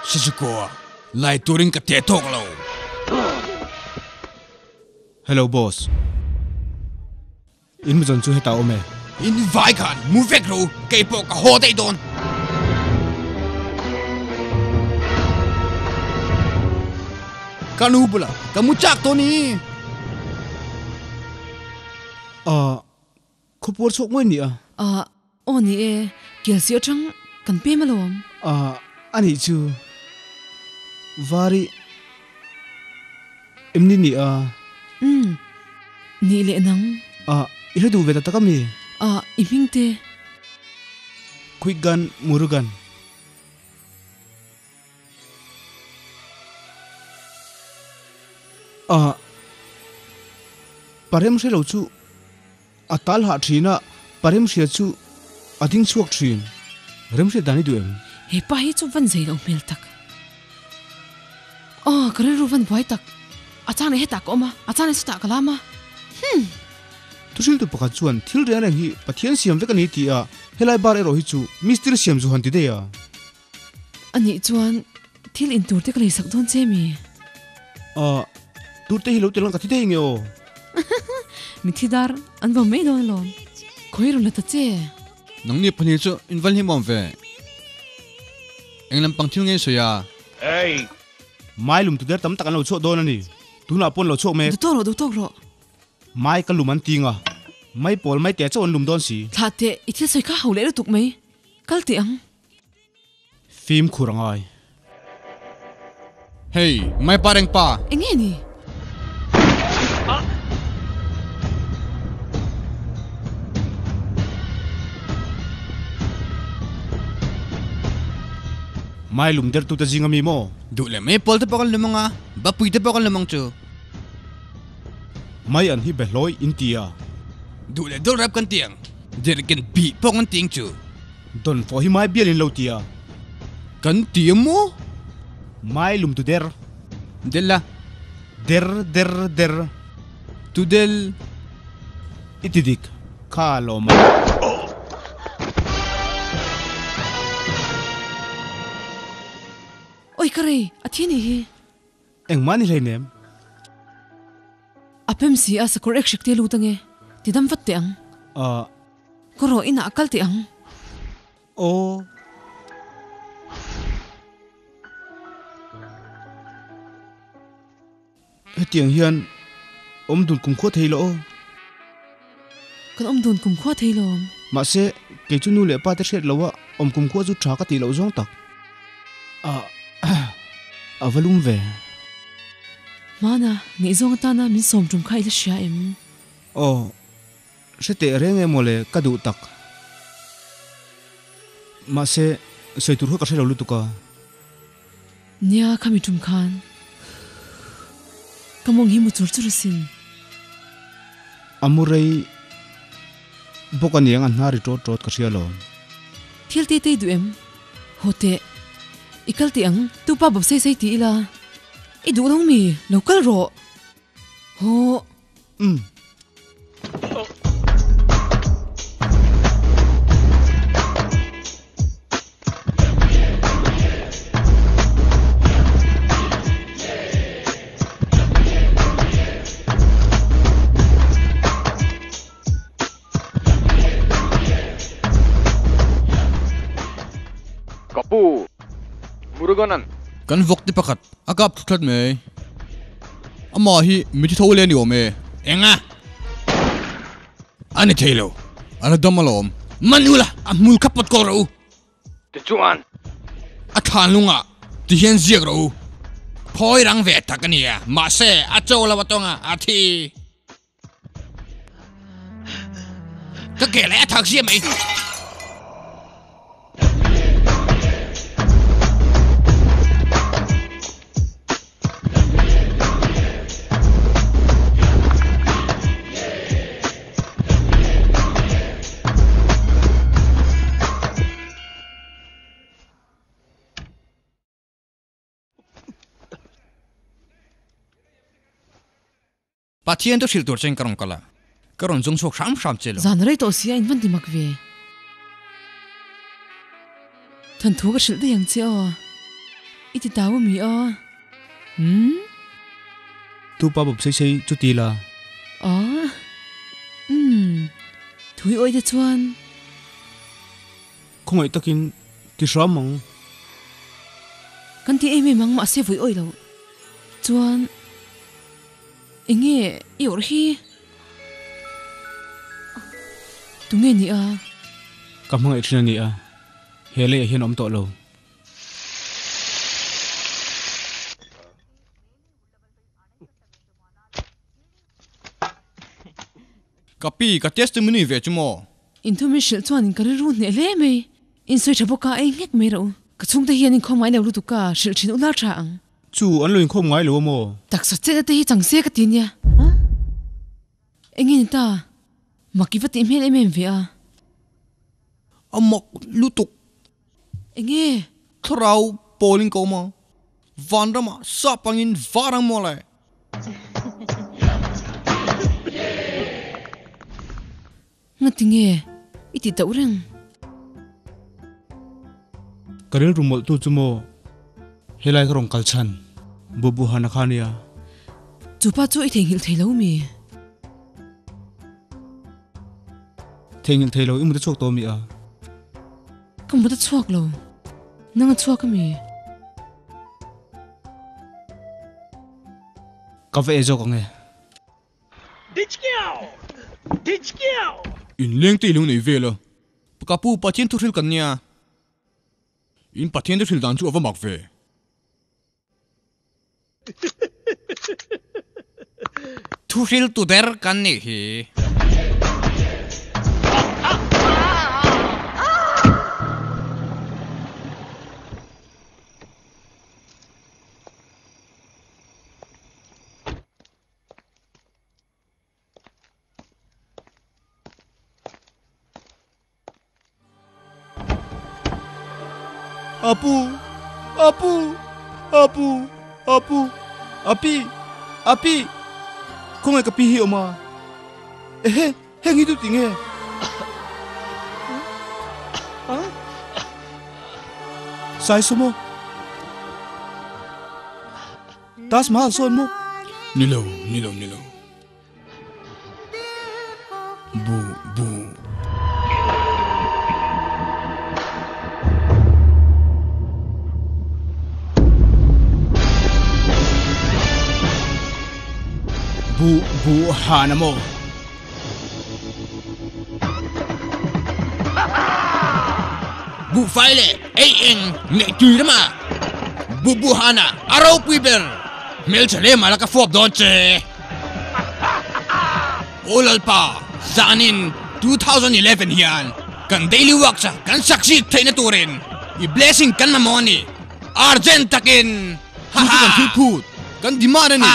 Sazukua lai turin ka teh tawk lo. Hello boss. In mizawn chu hetah awm e. In vai khan mu vek rawh u, kei pawh ka haw daih dawn. Ka nu bulah ka mu chak tawh ni. Ahh, khawpuar chhuak mawi nia. Ahh, aw ni e, Kelsi atang kan pem alawm. Ahh, a nih chu. Vari em ni ni a? Umm, nih leh nang. Ahh, i hre duh ve ta tak a mi? Ahh, i hming te. Quick Gun Murugan. Ahh, parem hre lo chu A tal hah thin a, pa remhria chu a ding chhuak thin. Remhria dan i duh em? He pa hi chu van zei loh hmel tak. Aw, ka rilru van buai tak. A chang leh hetah ka awm a, a chang leh chutah ka lam a. Humm! Thuhriltu pakhat chuan thil reng reng hi Pathian siam vek a ni tih a, helai bar erawh hi chu mistiri siam zu han ti daih a. A nih chuan thil in tur te ka leisak dawn che mi? Ahh, tur te hi lo tel ang ka thi thei nge aw? Mithi dar an vawm mai dawn alawm. Khawi rawn la ta che. Nangni pahnih chu in va hlimawm ve. Eng lampang thil nge sawi a? Mai lum tu der tam tak an lo chhuak dawn a ni. Tunah pawh an lo chhuak mek. Duh tawk rawh, duh tawk rawh. Mai ka lum an ting a. Mai pawl mai teh chauh an lum dawn si. Thlah teh, i thil sawi kha ho leh lutuk mai. Kal teh ang. Fimkhur a ngai. Hei, mai pa reng pa. Eng nge ni? Mai lum der tute zing ami maw? Duh leh mai pawl te pawh kan lum ang a, bapui te pawh kan lum ang chu. Mai an hi behlawi in ti a. Duh leh dul rep kan ti ang, derhken bih pawh kan ti ang chu. Don fawh hi mai bial in lo ti a. Kan ti a maw? Mai lum tu der. Del la. Der der der. Tu del. I ti dik. Kha lawm a. Oi ka rei, a thi ni hi. Engmah ni hleinem. A pem si a sakawr ek hrik te lut ange. Ti dam vat teh ang. Ahh. Ka rawh inah a kal teh ang. Aw. Hetiang hian awm dun kumkhua thei lo aw. Kan awm dun kumkhua thei lo. Mahse, kei chu nu leh pa te hriat lo a awm kumkhua chu tha ka tih loh zawng tak. A a va lum ve. Hmana, ngaihzawng atana min sawm tum kha i la hria em? Aw. Hre teh reng em mawle ka duh tak. Mahse, sawi tur kha ka hre lo lutuk a. Nia, khami tum khan ka mawng hi mu chur chur asin. A mu rei bawk aniang a hnar ri tawt tawt ka hria lo. Thil te te i duh em? Haw teh. I kal teh ang, tu pa bawp sei sei ti ila. I duh lo mi? Lo kal rawh. Haw. Umm. Ka pu, Muruganan. Kan vawk te pakhat a kap thut thlat mai. Amah hi mithi tho le a ni awm e. Enga? A ni thei lo. A la dam alawm. Man ula, a hmul kha pawt kawl rawh u. Tichuan, a thlan lungah ti hian ziak rawh u. Phawi rang ve tak a nia, mahse a cho lo atawng a, a thi. Ka ke leh a thak zia mai. Pathian chu hrilh tur chuan ka rawn kal a, ka rawn zung chhuak hram hram che lo. Zan rei tawh sia in van ti mak ve. Thanthu ka hrilh daih ang che aw. I ti tau ami aw. Umm. Tu pa bawp sei sei chu ti la. Aw. Umm. Thui awih te chuan. Khawngaih takin ti hram ang. Kan ti em em ang mahse vawi awih lo chuan. Enge i awrh hi? Tunge ni a? Ka hmangaih thin a ni a, he leiah hian a awm tawh lo. Ka pi, ka testimony ve chu maw? Inthu min hrilh chuan ka rilru hneh hle mai. Insawi tha bawk a, ei nghek mai rawh u. Ka chhungte hian inkhawm ngai lo lutuk a, hrilh thin u la tha ang. Chu an lo inkhawm ngai lo a maw? Taksa chetna te hi chang se ka ti nia. Enge ni ta? Mak i va tih hmel em em ve a. A mak lutuk. Enge? Thlarau pawlin ka awm a, vanramah sap angin var ang maw le. Ngati nge i ti tauh reng? Ka rilru mawlh tu chu maw helai ka rawn kal chhan Bubu Hana kha ania. Chu pa chu i theihnghilh thei lo mi? Theihnghilh thei lo i mut a chhuak tawh mi a? Ka mut a chhuak lo. Nang a chhuak ami? Ka va e zawk ang e. In leng te i lo nei vel a. Ka pu Pathian thu hril kan nia. In Pathian te hril dan chu a va mak ve. Thu hril tu ber kan nih hi. Apu! Apu! Apu! Apu! Api! Api! Khawngaih ka pi hi awm a? Ehe! Heng hi tu ti nge? Sai saw maw? Taj Mahal sawn maw? Ni lo, ni lo, ni lo. Bu, bu. Bu, bu han a maw? Buhfai leh ei eng neih tui rama Bubuhana a ropui ber hmeltha hle mah la ka fuap dawn che. Aw Lalpa, zanin 2011 hian kan daily works a kan succeed theihna turin i blessing kan mamawh a ni. Urgent takin! Chu chu kan thil phut, kan demand a ni.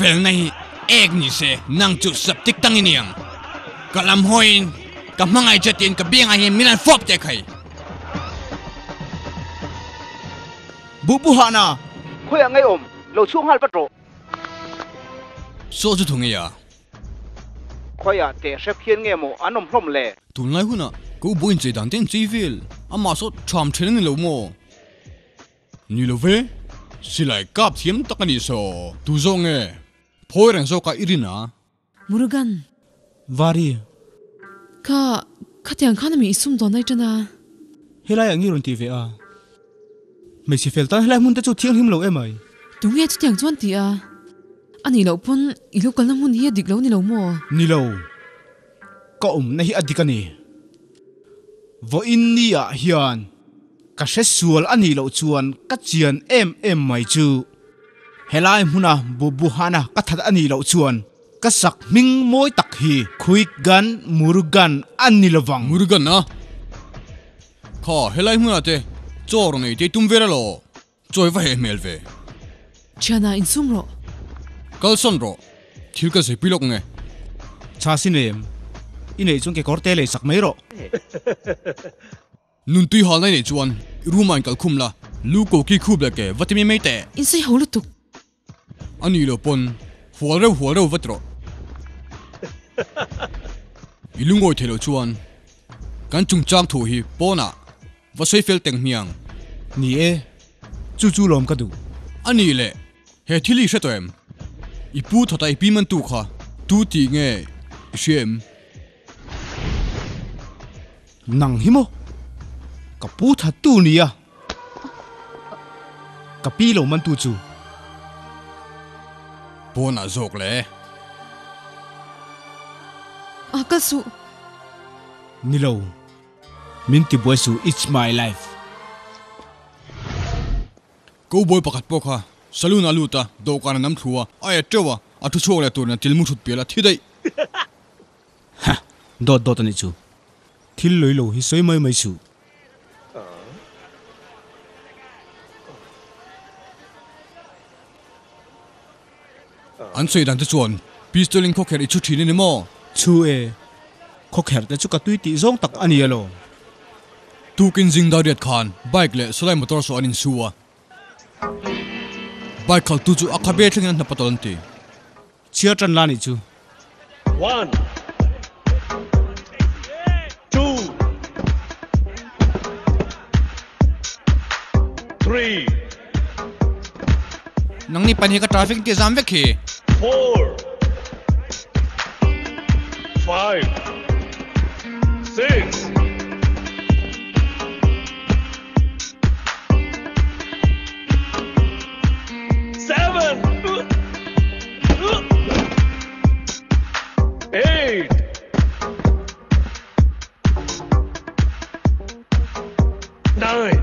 Felna hi ek ni se nang chu septic tang i ni ang. Ka lam hawiin ka hmangaih che tiin ka biangah hian min han fawp teh khai. Buh buh hahna. Khawiah ngeiawm lo chhuak nghal vat rawh. Saw chu thu ngei a. Khawiah teh hrep hian nge maw an awm hlawm le? Tunlai hunah ka u buain chei dan te an chei vel. Amah saw tham then a ni lo maw? Ni lo ve, silai kap thiam tak a nih saw. Tu zawk nge? Phawi reng zawk a i rin a? Murugan. Vari. Ka, khatiang khan ami i sum dawn ai tan a. Helai ah nge rawn ti ve a? Hmeichhe fel tan helai hmun te chu thianghlim lo em ai? Tunge chutiang chuan ti a? A nih loh pawn i lo kalna hmun hi a dik lo ni lo maw? Ni lo. Ka awmna hi a dik a ni. Vawiin ni ah hian ka hre sual a nih loh chuan ka chian em em mai chu. Helai hmuna Bubuhana ka that a nih loh chuan ka sak hming mawi tak hi Khuigan Murugan a ni lovang. Murugan a? Kha helai hmunah te chaw rawn ei te i tum vel alaw? Chawi va heh hmel ve. Thiana insum rawh. Kalsawn rawh. Thil ka zepui lawk nge. Tha si nem. I neih chuan kekawr te lei sak mai rawh. Nun tui halna i neih chuan i room ah in kal khum la, lu ko ki khup leh ke va ti mai mai teh. Insei ho lutuk. A nih loh pawn hual reuh hual reuh va ti rawh. I lungawi theih loh chuan kan chungchang thu hi pawnah va sawi fel teng hmiang. Ni e, chu chu lawm ka duh. A nih leh, he thil hi i hre tawh em? I pu thawta i pi mantu kha tu tih nge i hria em? Nang hi maw? Ka pu thattu nia. Ka pi lo mantu chu. Pawnah zawk le. A kal suh. Ni lo. Min ti buai suh it's my life. Cowboy pakhat pawh kha saloon ah a lut a, dawhkan a nam thlu a, a et teuh a, a thu chhuak leh tur nen tilmu thut pial a thi daih. Ha! Dawt dawt a nih chu. Thil lawih lo hi sawi mai mai suh. An sawi dan te chuan pistol in khawkherh i chhu thin a ni maw? Chhu e, khawkherh te chu ka tui tih zawng tak a ni alawm. Tukin zing dariat khan bike leh sawlai motor saw an insu a. Bike khaltu chu a khabe thlengin a hnap a tawlh an ti. Chhiar tan la nih chu. One, two, three. Nangni pahnih ka traffic tih zam vek hi. Four, five, six. Seven, eight, nine.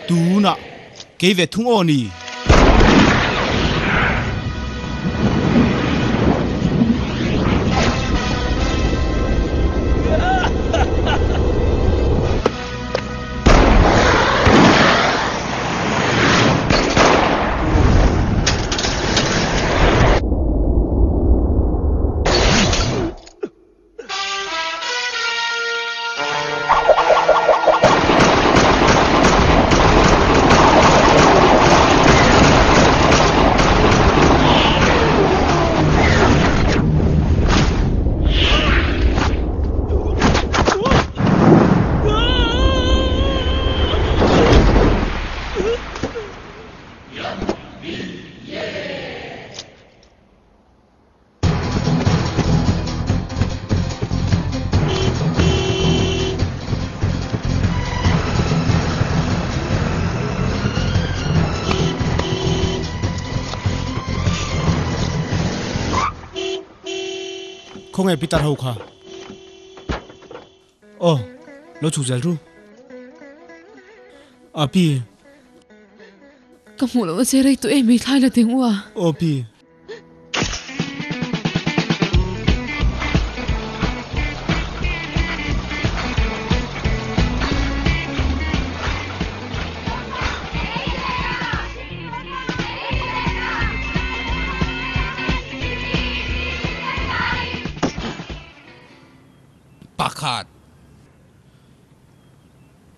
Tunah kei ve thung aw ni. Khawnge pitar ho kha? Aw, lo chhuk zel ru. Api. Ka hmuh lohna che rei tawh em i thlai la teng u a. Aw pi. Pakhat.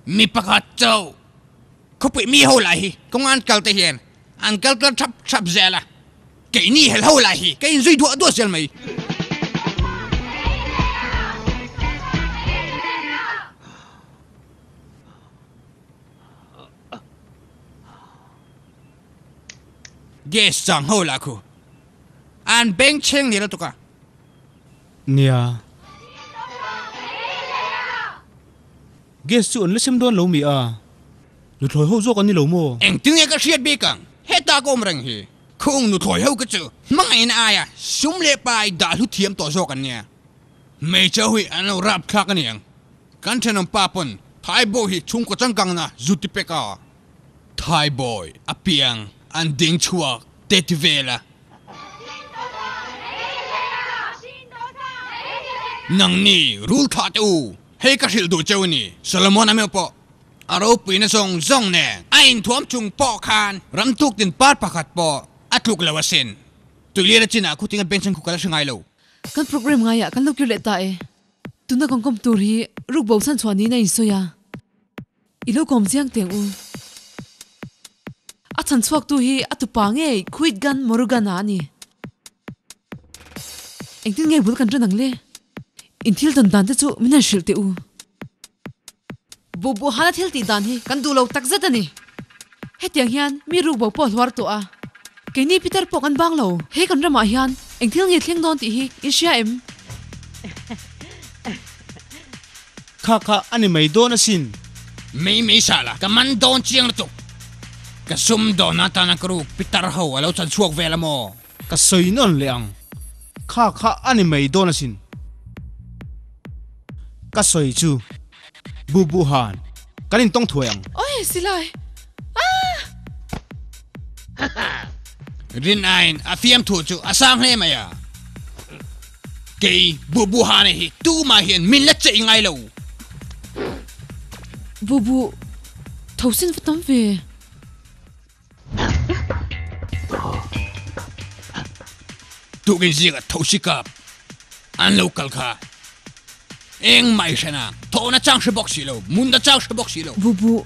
Mi pakhat chauh. Khawpui mi ho lah hi kawng an kal te hian an kal kal thap thap zel a, keini hel ho lah hi ka inzui duah duah zel mai. Gas chang ho lah khu an bengchheng ni lutuk a. Nia. Gas chu an la sem dawn lo mi a? Nuthlawi ho zawk an ni lo maw? Engtin nge ka hriat bik ang? Heta ka awm reng hi. Khung nuthlawi ho ka chu hmangaihna aia sum leh pai dah hlu thiam tawh zawk an nia. Hmeichhe ho hi an lo rap thlak a niang. Kan thenawm pa pawn Thai boy hi chhungkaw changkangna zu ti pek a. Thai boy a piang an ding chhuak te ti vel a. Nangni rul thlah teh u. Hei ka hrilh duh cheu a ni, Solomon-a meuh pawh a ropuina zawng zawng nen a inthuam chung pawh khan ram tuk tin par pakhat pawh a tluk lo asin. Tuilian a chinah khuting a bencheng khu ka la hre ngai lo. Kan program ngaiah kan lo kir leh ta e. Tuna kan kawm tur hi rukbo chhan chhuah niin a insawi a. I lo kawm chiang teng u. A chhan chhuaktu hi a tupa ngei Khuitgan Murugan-a a ni. Engtin nge bul kan ṭan ang le? In thil tawn dan te chu min han hrilh teh u. Buh buh hana thil tih dan hi kan duh lo takzet a ni. Hetiang hian mi rukbo pawh a hluar tawh a. Keini Peter pawh kan bang lo. He kan ramah hian eng thil nge thleng dawn tih hi in hria em? Kha kha a ni mai dawn asin. Mei mei sala ka man dawn chiang lutuk. Ka sum dawn atana ka ruk pitar ho a lo chan chhuak vel a maw? Ka sawi nawn leh ang. Kha kha a ni mai dawn asin. Ka sawi chu bu bu han kan intawng thuai ang. Oi silai aah! Rin aiin a fiamthu chu a sang hle mai a. Kei Bubuhane hi tumah hian min la cheih ngai lo. Bubu, tho sin va tam ve. Tukin zingah thosi kap an lo kal kha. Engmah i hren a, thawhna chang hre bawk si lo, munna chang hre bawk si lo. Bubu,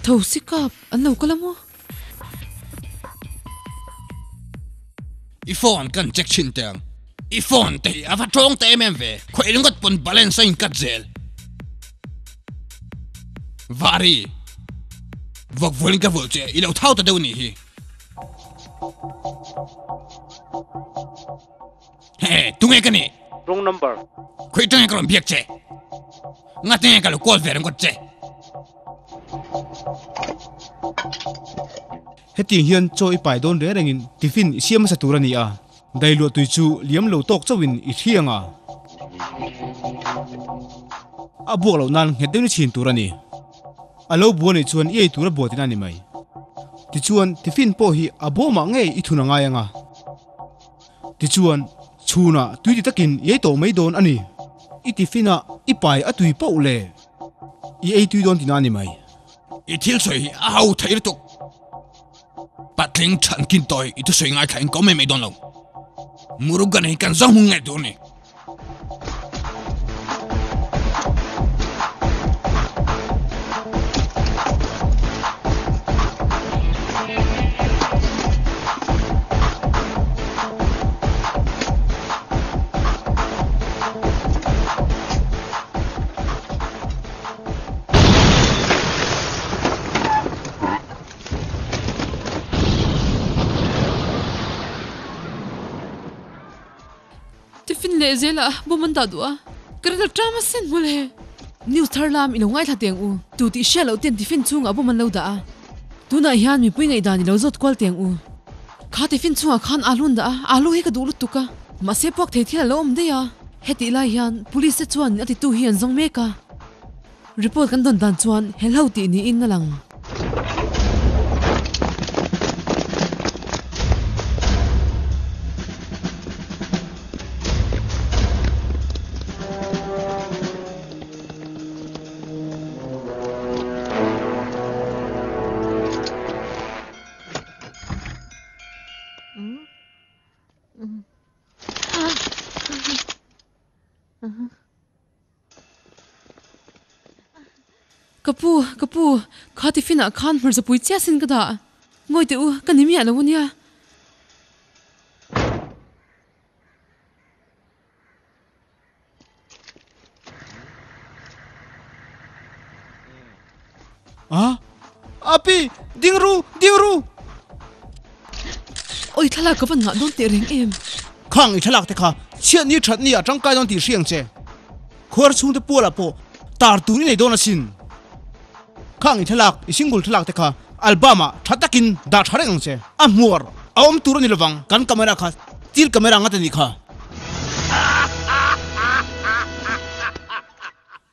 thosi kap an lo kal a maw? I phone kan check thin teh ang. I phone te hi a va tawng ta em em ve, khawih ringawt pawn balance a in cut zel. Vari, vawk vulin ka vulh che, i lo thau ta deuh nih hi. He, tunge ka nih? Wrong number. Khawih tunge ka rawn biak che? Ngatinge ka lo call ve ringawt che? Hetiang hian chaw i pai dawn reng rengin tiffin i siam hmasa tur a ni a, dailuah tui chu liam lo tawk chauhin i thliang a, a buak loh nan nghet deuhin i chhin tur a ni. A lo bua nih chuan i ei tur a buat in a ni mai. Tichuan tiffin pawh hi a bawmah ngei i thun a ngai ang a. Tichuan chhunah tui ti takin i ei tawh mai dawn a ni. I tiffin ah i pai a tui poh le. I ei tui dawn tina a ni mai. I thil sawi hi a ho thei lutuk. Patling chhan kin tawi i thusawi ngaithla in ka awm em ei dawn lo. Murugan hi kan zawng hmung ngei tur a ni. Tiffin leh zela bawm an dah duh a, ka rilru ṭam asin mawle. News thar lam i lo ngaithla teng u, tu tih hriat loh ten tiffin chhungah bawm an lo dah a, tunah hian mipui ngaihdan i lo zawt kual teng u. Kha tiffin chhungah khan alu an dah a, alu hi ka duh lutuk a, mahse puak thei thil a lo awm daih a. Hetih lai hian Police te chuan a titu hi an zawng mek a, report kan dawn dan chuan helho tih niin a lang. Ka pu, ka pu, kha tiffin ah khan hmarcha pui chiah sin ka dah. Ngawi teh u, ka ni miah lo ania. A, Api, ding ru, ding ru! Oi thlalak ka van ngah dawn teh reng em? Khang i thlalak te kha chhiat ni that ni a tangkai dawn tih hriang che. Khuar chhungte pualah pawh tar tur i nei dawn asin. Khang i thlalak, i single thlalak te kha album ah tha takin dah tha reng ang che. A hmuar a awm tur a ni lovang, kan camera kha steel camera ngat a nih kha.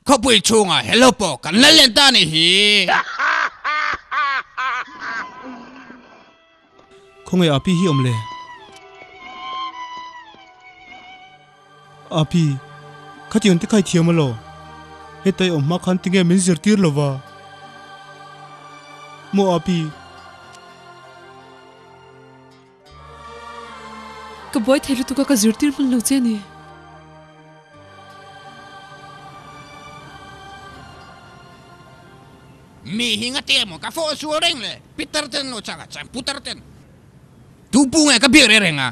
Khawpui chhungah hello pawh kan la len ta a nih hi. Khawngaih Api hi awm le? Api, khatiang te kha i thiam alaw? Heta i awm hma khan tinge min zirtir lo va? Maw Api? Ka buai thei lutuk a ka zirtir hman lo che a ni. Mi hi ngati emaw ka fawh sual reng le Peter ten lo chak a chuan Putar ten tu pu nge ka biak reng reng a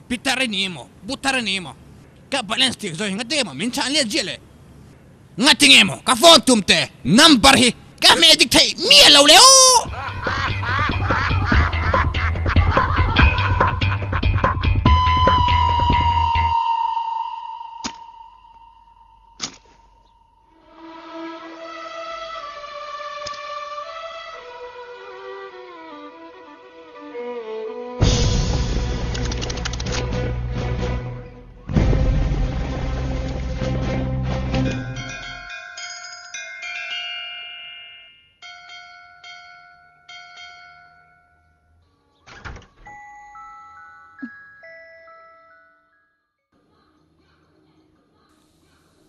Peter i ni emaw Putar i ni emaw ka balance tir zawh hi ngati emaw min chhan liat ziah le ngati nge maw ka phone tum te number hi ka hmeh dik theih miah lo le aw.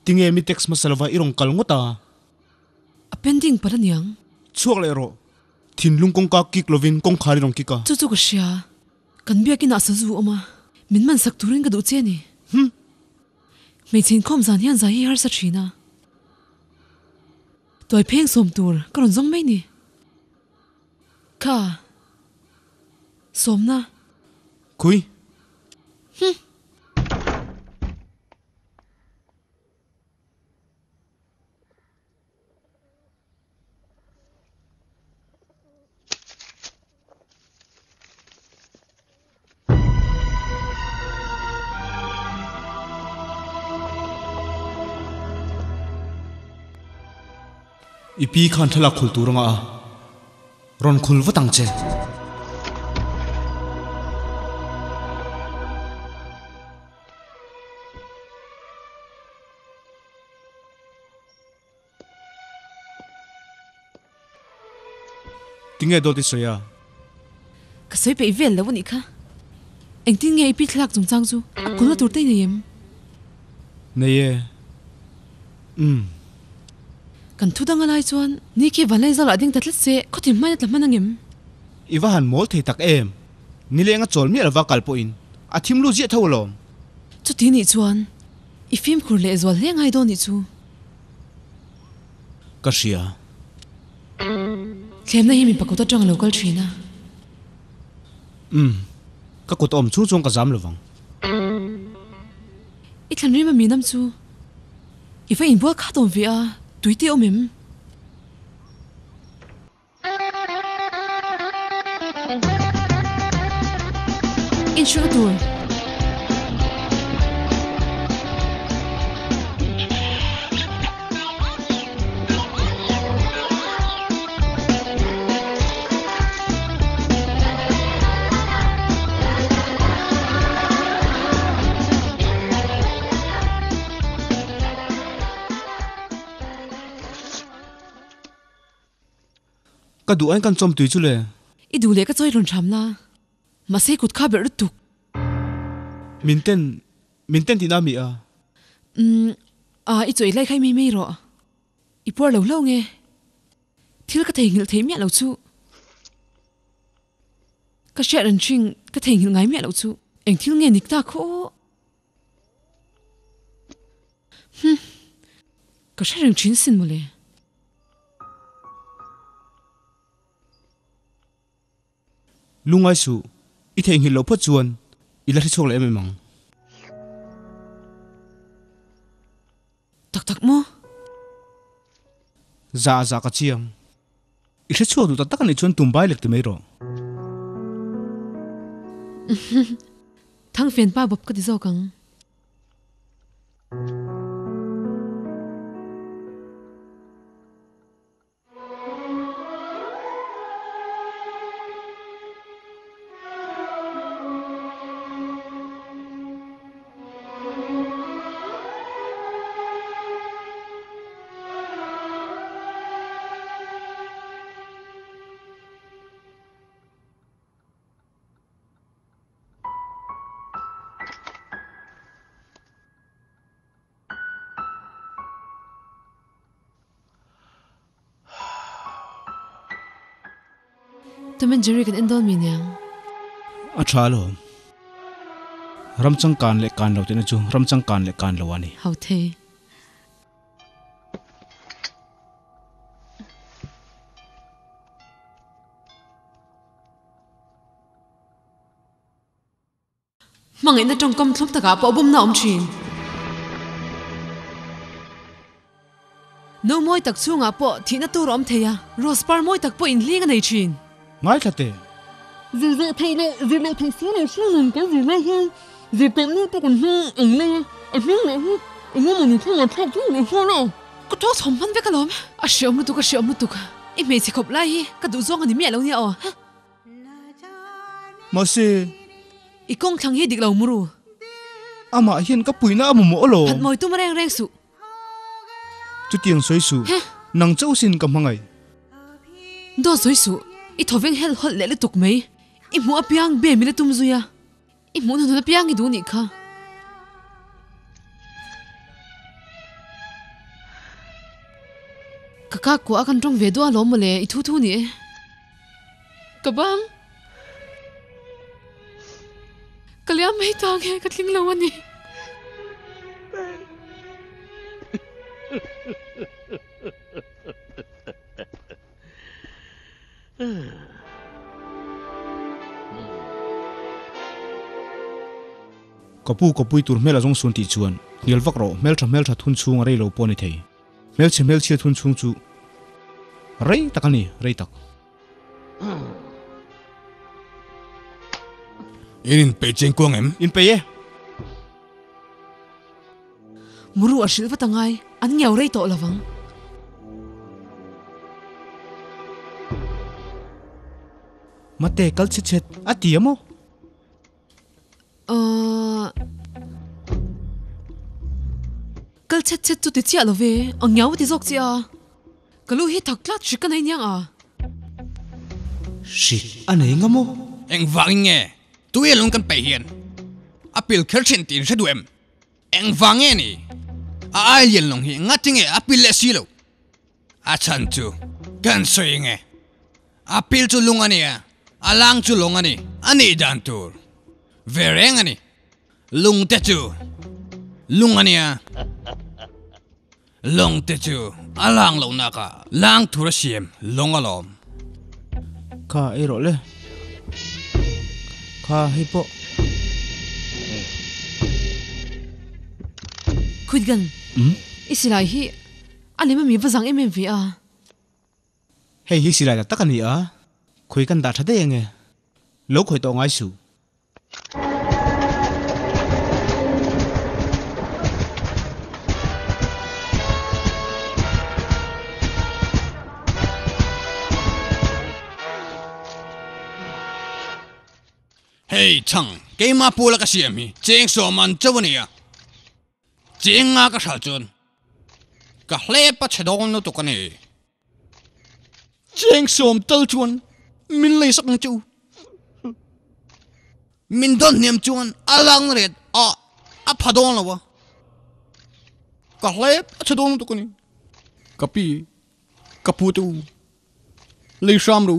Tinge mi text hmasa lova i rawn kal ngawt a? A pending palh aniang. Chhuak leh rawh. Thinlung kawngka kik lovin kawngkhar i rawn kik a. Chu chu ka hria. Kan biakin ah sazu awm a, min man sak turin ka duh che a ni. Hm. Hmeichhe inkhawm zan hian zai hi harsa thin a. Tuai pheng sawm tur ka rawn zawng mai ni. Kha. Sawmna. Khui. Hm. I pi khan thlalak khul tur anga a rawn khul vat ang che. Tinge dawt i sawi a? Ka sawi peih vel lo a nih kha. Engtin nge i pi thlalak chungchang chu a kulna tur te i nei em? Nei e. Umm. Kan thu dang a lai chuan ni khi Vanlaizawl ah ding ta tlat se khawtin hmain a tla hman angem? I va han mawl thei tak em? Nileng a chawl miah lova kal pawhin a thim lu ziah tho alawm. Chuti nih chuan i fimkhur leh zual hle ngai dawn nih chu. Ka hria. Thlemna hi mipa kut atang a lo kal thin a. Umm, ka kut a awm chung chuan ka zam lovang. I thlan rim a mi nam chu i va inbual khat awm ve a, tui te awm em? Inhrilh tur. Ka duh ain kan chawm tui chu le. I duh leh ka chawi rawn hram la, mahse kut kha berh lutuk. Min ten, min ten tihna mi a? Umm, a i chawi lai kha i mai mai rawh. I puar lo hlauh nge? Thil ka theihnghilh theih miah lo chu. Ka hriat reng hring ka theihnghilh ngai miah lo chu. Eng thil nge nik ta khaw? Ka hre reng thin sin mawle. Lungai su, i theihnghilh loh phawt chuan i la hre chhuak leh em em ang. Tak tak maw? Za za ka chiang. I hre chhuak duh tak tak a nih chuan tum bai lek ti mai rawh. Thangfian pa bawp ka ti zawk ang. Tom and Jerry kan en dawn mi niang. A tha alawm. Ram changkan leh kan lo tihna chu ram changkan leh kan lo a ni. Ho thei. Hmangaihna tawngkam thlum takah pawh bumna a awm thin. No mawi tak chhungah pawh thihna tur a awm thei a, rose par mawi tak pawh inhling a nei thin. Ngaithla teh. Zir zawh theih leh zir loh theih si lo hriamin kan zir lai hian zir tawh mi te kan hming eng lei a, a hming leh hi eng emaw ni thleng a thlak ṭeuh leh nghal a. Ka ṭawng chhawm hman vek alawm. A hreawm lutuk, a hreawm lutuk. I hmeichhe khawp lai hi ka duh zawng a ni miah lo nia aw. Mahse. I kawng thlang hi dik lo muru. Amah hian ka puihna a mamawh alawm. Phat mawi tum reng reng suh. Chutiang sawi suh. Nang chauh sin ka hmangaih. Dawt sawi suh. I thawveng helh hawlh leh lutuk mai. I hmuh apiang be min la tum zui a. I hmuh hnuhnun apiang i duh nih kha. Ka kak kuah a kan tawng ve duah alawm mawle, i thu thu ni e. Ka bang. Ka liam mai ta nge ka tling lo a ni. Ka pu ka pui tur hmel a zawng sun tih chuan hnial vak rawh hmeltha hmeltha thun chhung a rei lo pawh a ni thei. Hmelchhe hmelchhia thun chhung chu rei tak a ni, rei tak. In inpeih chiang kuang em? Inpeih e. Muru a hrilh vat a ngai, an ngiau rei tawh lovang. Mate kal chhe chhet a ti a maw? Ahh. Kal chhet chhet chu ti chiah lo ve, a ngiau a ti zawk chiah a. Ka lu hi thak tlat hrik a nei niang a. Hrik a nei nga maw? Engvangin nge tui a lung kan peih hian a pil kher thin tih in hre duh em? Engvang nge ni? A ai lian lawng hi ngati nge a pil leh si lo? A chhan chu kan sawi nge? A pil chu lung a nia, a lang chu lawng a ni, a nih dan tur ve reng a ni. Lung te chu lung a nia. Lawng te chu a lang loh nak ah lang tur a siam lawng alawm. Kha ei rawh le. Kha hei pawh. Khuitgan, i silai hi a lem ami va zang em em ve a. Hei hi silai tak tak a ni a, khawi kan dah tha daih ange. Lo khawi tawh ngai suh. Hei chhang, keimah pula ka siam hi cheng sawm an chauh a nia. Cheng nga ka hral chuan ka hlep a chhe dawn lutuk a ni. Cheng sawm tal chuan min lei sak ang che u. Min dawn hniam chuan a lang ret a a pha dawn lo a. Ka hlep a chhe dawn lutuk a ni. Ka pi, ka pu te u, lei hram ro.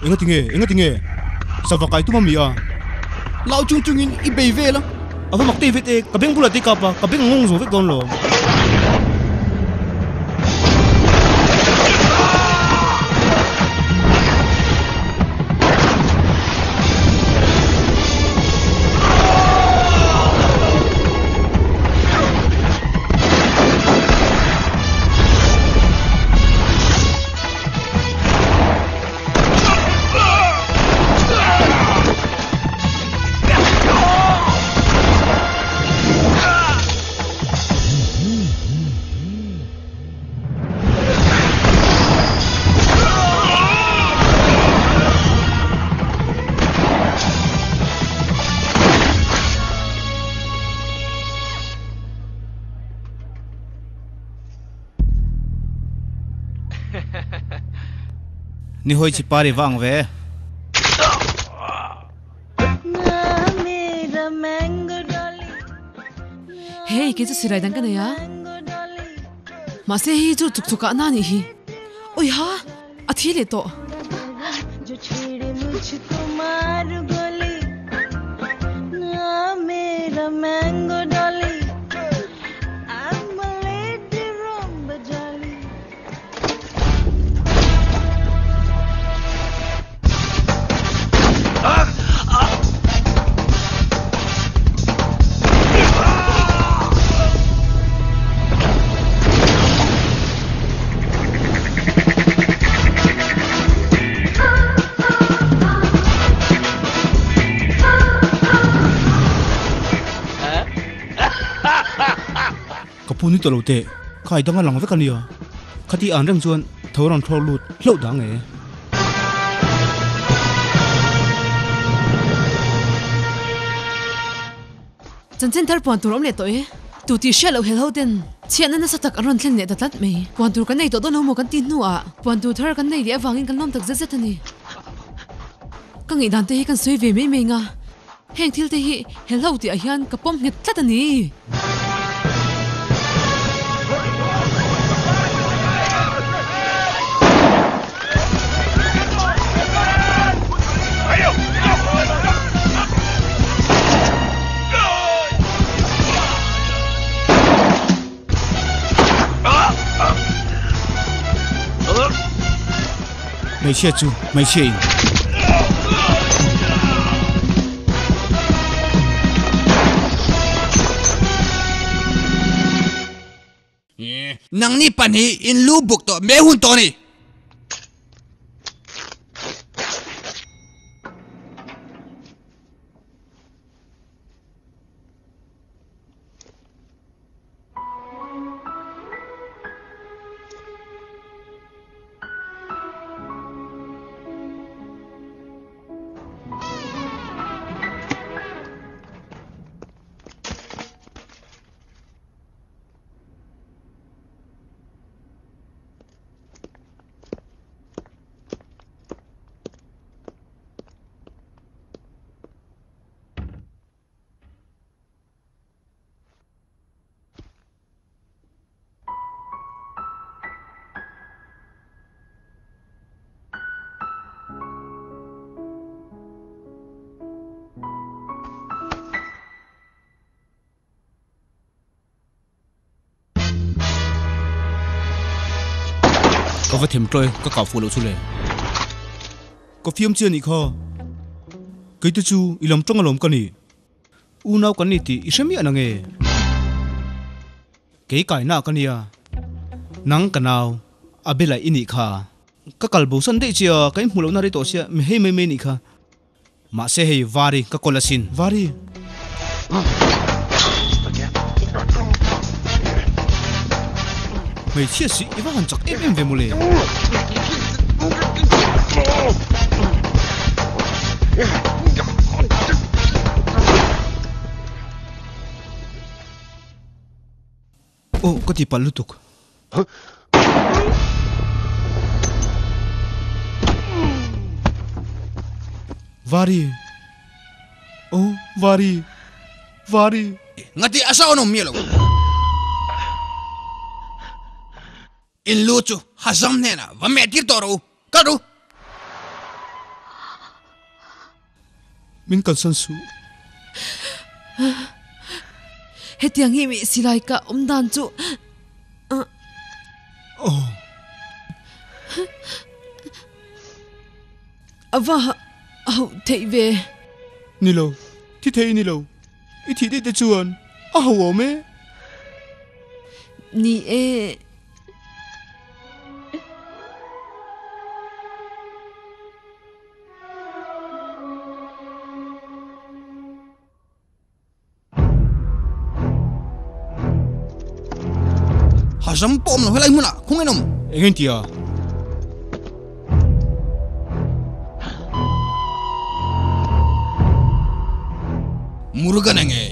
Enga tinge? Enga tinge? Sava kai tum a mi a. Lau chung chungin i bei vel a. A va mak tei vet e, ka beng bulah te kap a, ka beng a ngawng zawh vek dawn lo. Ni hawi chi pari va ang ve. Hei kei chu sirai dang ka nei a, mahse hei chu chuk chuk ah na nih hi. Ui ha, a thi leh tawh. Ka pu ni tawh lo teh, khai dang a lang vek a nia. Khati an reng chuan tho rawn thlawk lut hlauh dang e. Chanchin thar puan tur awm leh tawh e. Tu tih hriat loh hel ho ten chhiatna nasa tak an rawn thlen leh ta tlat mai. Puan tur kan nei tawh dawn lo maw kan tih hnuah puan tur thar kan nei leh avangin kan lawm tak zet zet a ni. Ka ngaihdan te hi kan sawi ve mai mai nga. Heng thil te hi helho tih ah hian ka pawm nghet tlat a ni. Hmeichhia chu hmeichhia in. Nangni pahnih in lu buk tawh mai hun tawh a ni. Ka va them tlawi ka kah fuh loh chu le. Ka fiam chiah nih kha. Kei te chu i lam tang alawm ka ni. Unau kan ni tih i hre miah na nge? Kei kaina ka nia. Nang ka nau, a bela i nih kha. Ka kal bo san daih che a, ka inhmuh lohna rei tawh sia, mi hei mai mai nih kha. Mahse hei Vari ka kawl asin. Vari! Hmeichhia si i va han chak em em ve mawle. Aw ka ti palh lutuk. Vari. Aw Vari. Vari. Ngati a sawn awm miah lo. In lu chu Hazam hnenah va meh tir tawh rawh u. Kal ru. Min kalsan suh. Hetiang hi mi silai ka awm dan chu. Aw. A va hauh theih ve. Ni lo, thi thei ni lo. I thih daih te chuan a hauh awm e. Ni e. Hazam pawh awm lo helai hmunah khung en awm. Eng en tia? Murugan enge?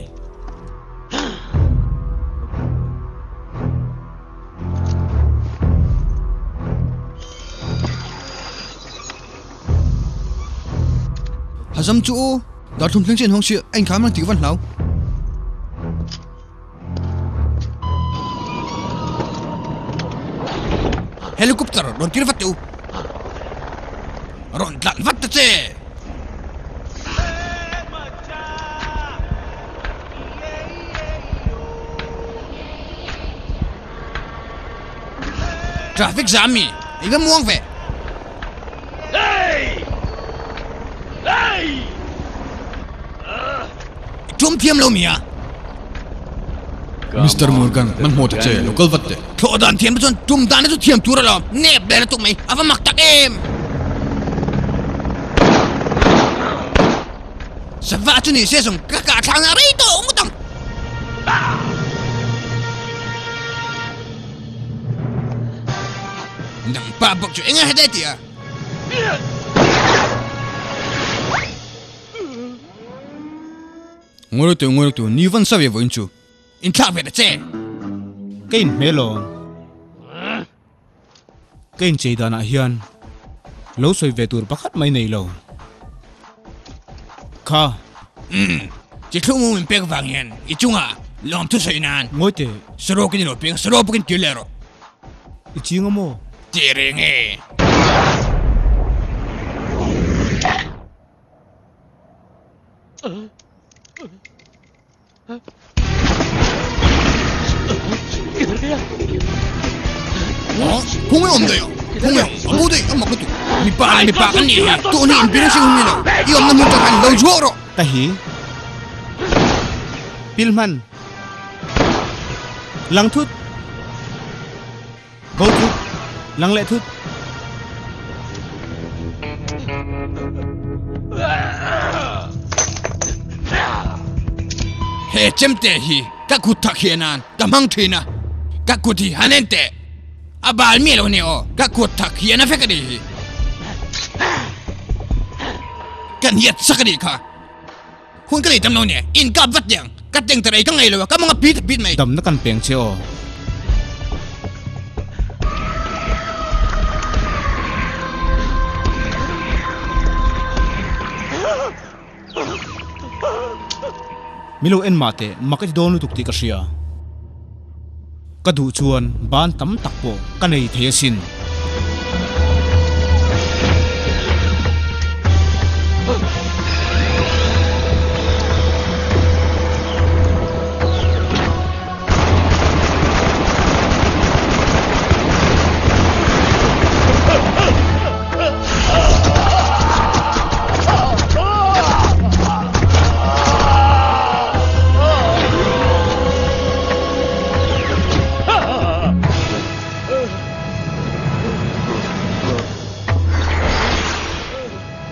Hazam chu u, darthlum thleng chian hawng si a inkham reng tih ka van hlau. Helicopter rawn tir vat teh u. Rawn tlan vat ta che. Traffic jam mi, i va muang ve. I tum thiam lo mi a? Mister Morgan, hmanhmawh ta che, lo kal vat teh. Thlawh dan thiam te chuan tum dan te chu thiam tur alawm, nep leh lutuk mai, a va mak tak em! Sava chu ni se zawng ka kah thlangna rei tawh ngawt ang. Nang pa bawk chu eng nge heta i tih a? Ngawi tawh ngawi tawh ni van sa ve vawiin chu. Inthlak ve ta che. Ka inhmel awm. Ka inchei danah hian lo sawi ve tur pakhat mai nei lo. Kha. Umm, chi thlung mum in pek vang hian i chungah lawmthu sawi nan. Ngawi teh. Sarawk in i lo peng, sarawk bawkin tir leh rawh. I ching a maw? Tih reng e. Khawngaih awm daih a, khawngaih a bo daih a mak lutuk. Mipa leh mipa kan nih hi tawh ni inbireng si hun ni lo, i awmna hmun tak khan lo zuah rawh. Ka hi pil hman lang thut bo thut lang leh thut. He chemte hi ka kut thak hian nan ka hmang thin a, ka kut hi han en teh. A bal miah lo nia aw, ka kut thak hian a vek a nih hi. Ka hniat sak a nih kha. Hun ka nei tam lo nia, in kap vat teh ang, ka teng ta rei ka ngei lo a, ka mawng a pit a pit mai. Damna kan peng che aw. Mi lo en mah teh, mak i ti dawn lutuk tih ka hria. Ka duh chuan ban tam tak pawh ka nei thei asin.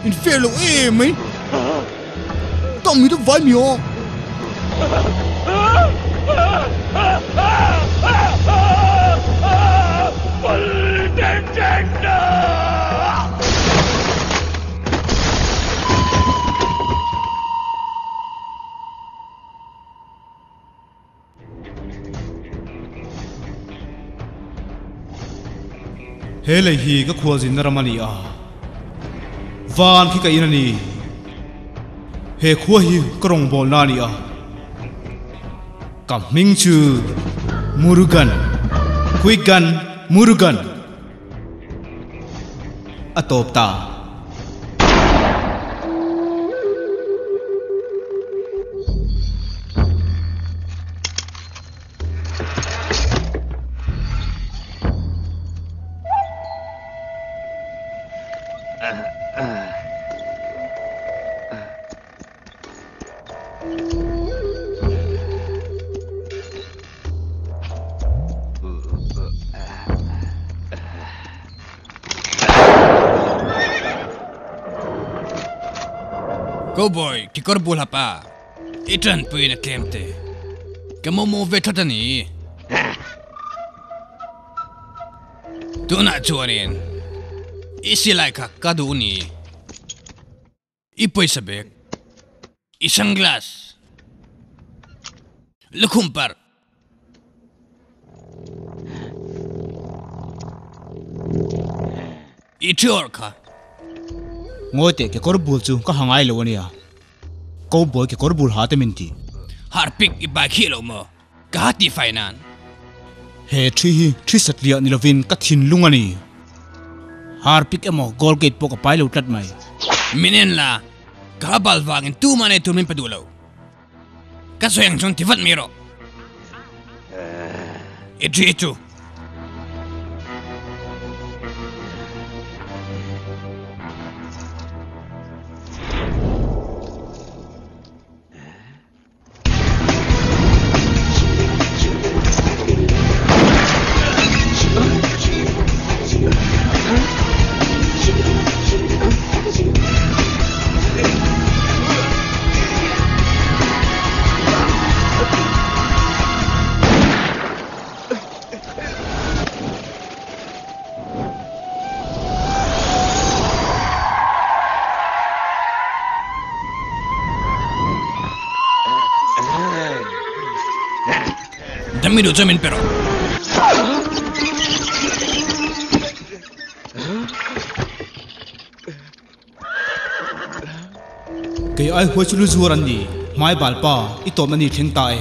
In fair lo em mai. Tawng mi te vai mi aw. He lei hi ka khualzinna ram a ni a, van khi ka in a ni. He khua hi ka rawngbawlna a ni a, ka hming chu Murugan, Kuigan Murugan a tawp ta. Cowboy kekawr bul hap a, i tanpuiin a tlem te. Ka mamawh ve tlat a ni. Tunah chuanin i silai kha ka duh ni. I pawisa bag, i sunglass, lukhum parh. I thiawr kha. Ngawi teh kekawr bul chu ka ha ngai lo a nia. Cowboy kekawr bul ha te min ti. Harpic i bai khi lo maw? Ka ha ti fai nan. He thi hi thi satliah ni lovin ka thinlung a ni. Harpic emaw Colgate pawh ka pai lo tlat mai. Min en la, ka ha bal vangin tumah nei tur min pe duh lo. Ka sawi ang chuan ti vat mai rawh. I thi chu. Dammi duh chuan min pe rawh. Kei ai huai chu lu zuar an ni, hmai bal pa i tawpna ni thleng ta e.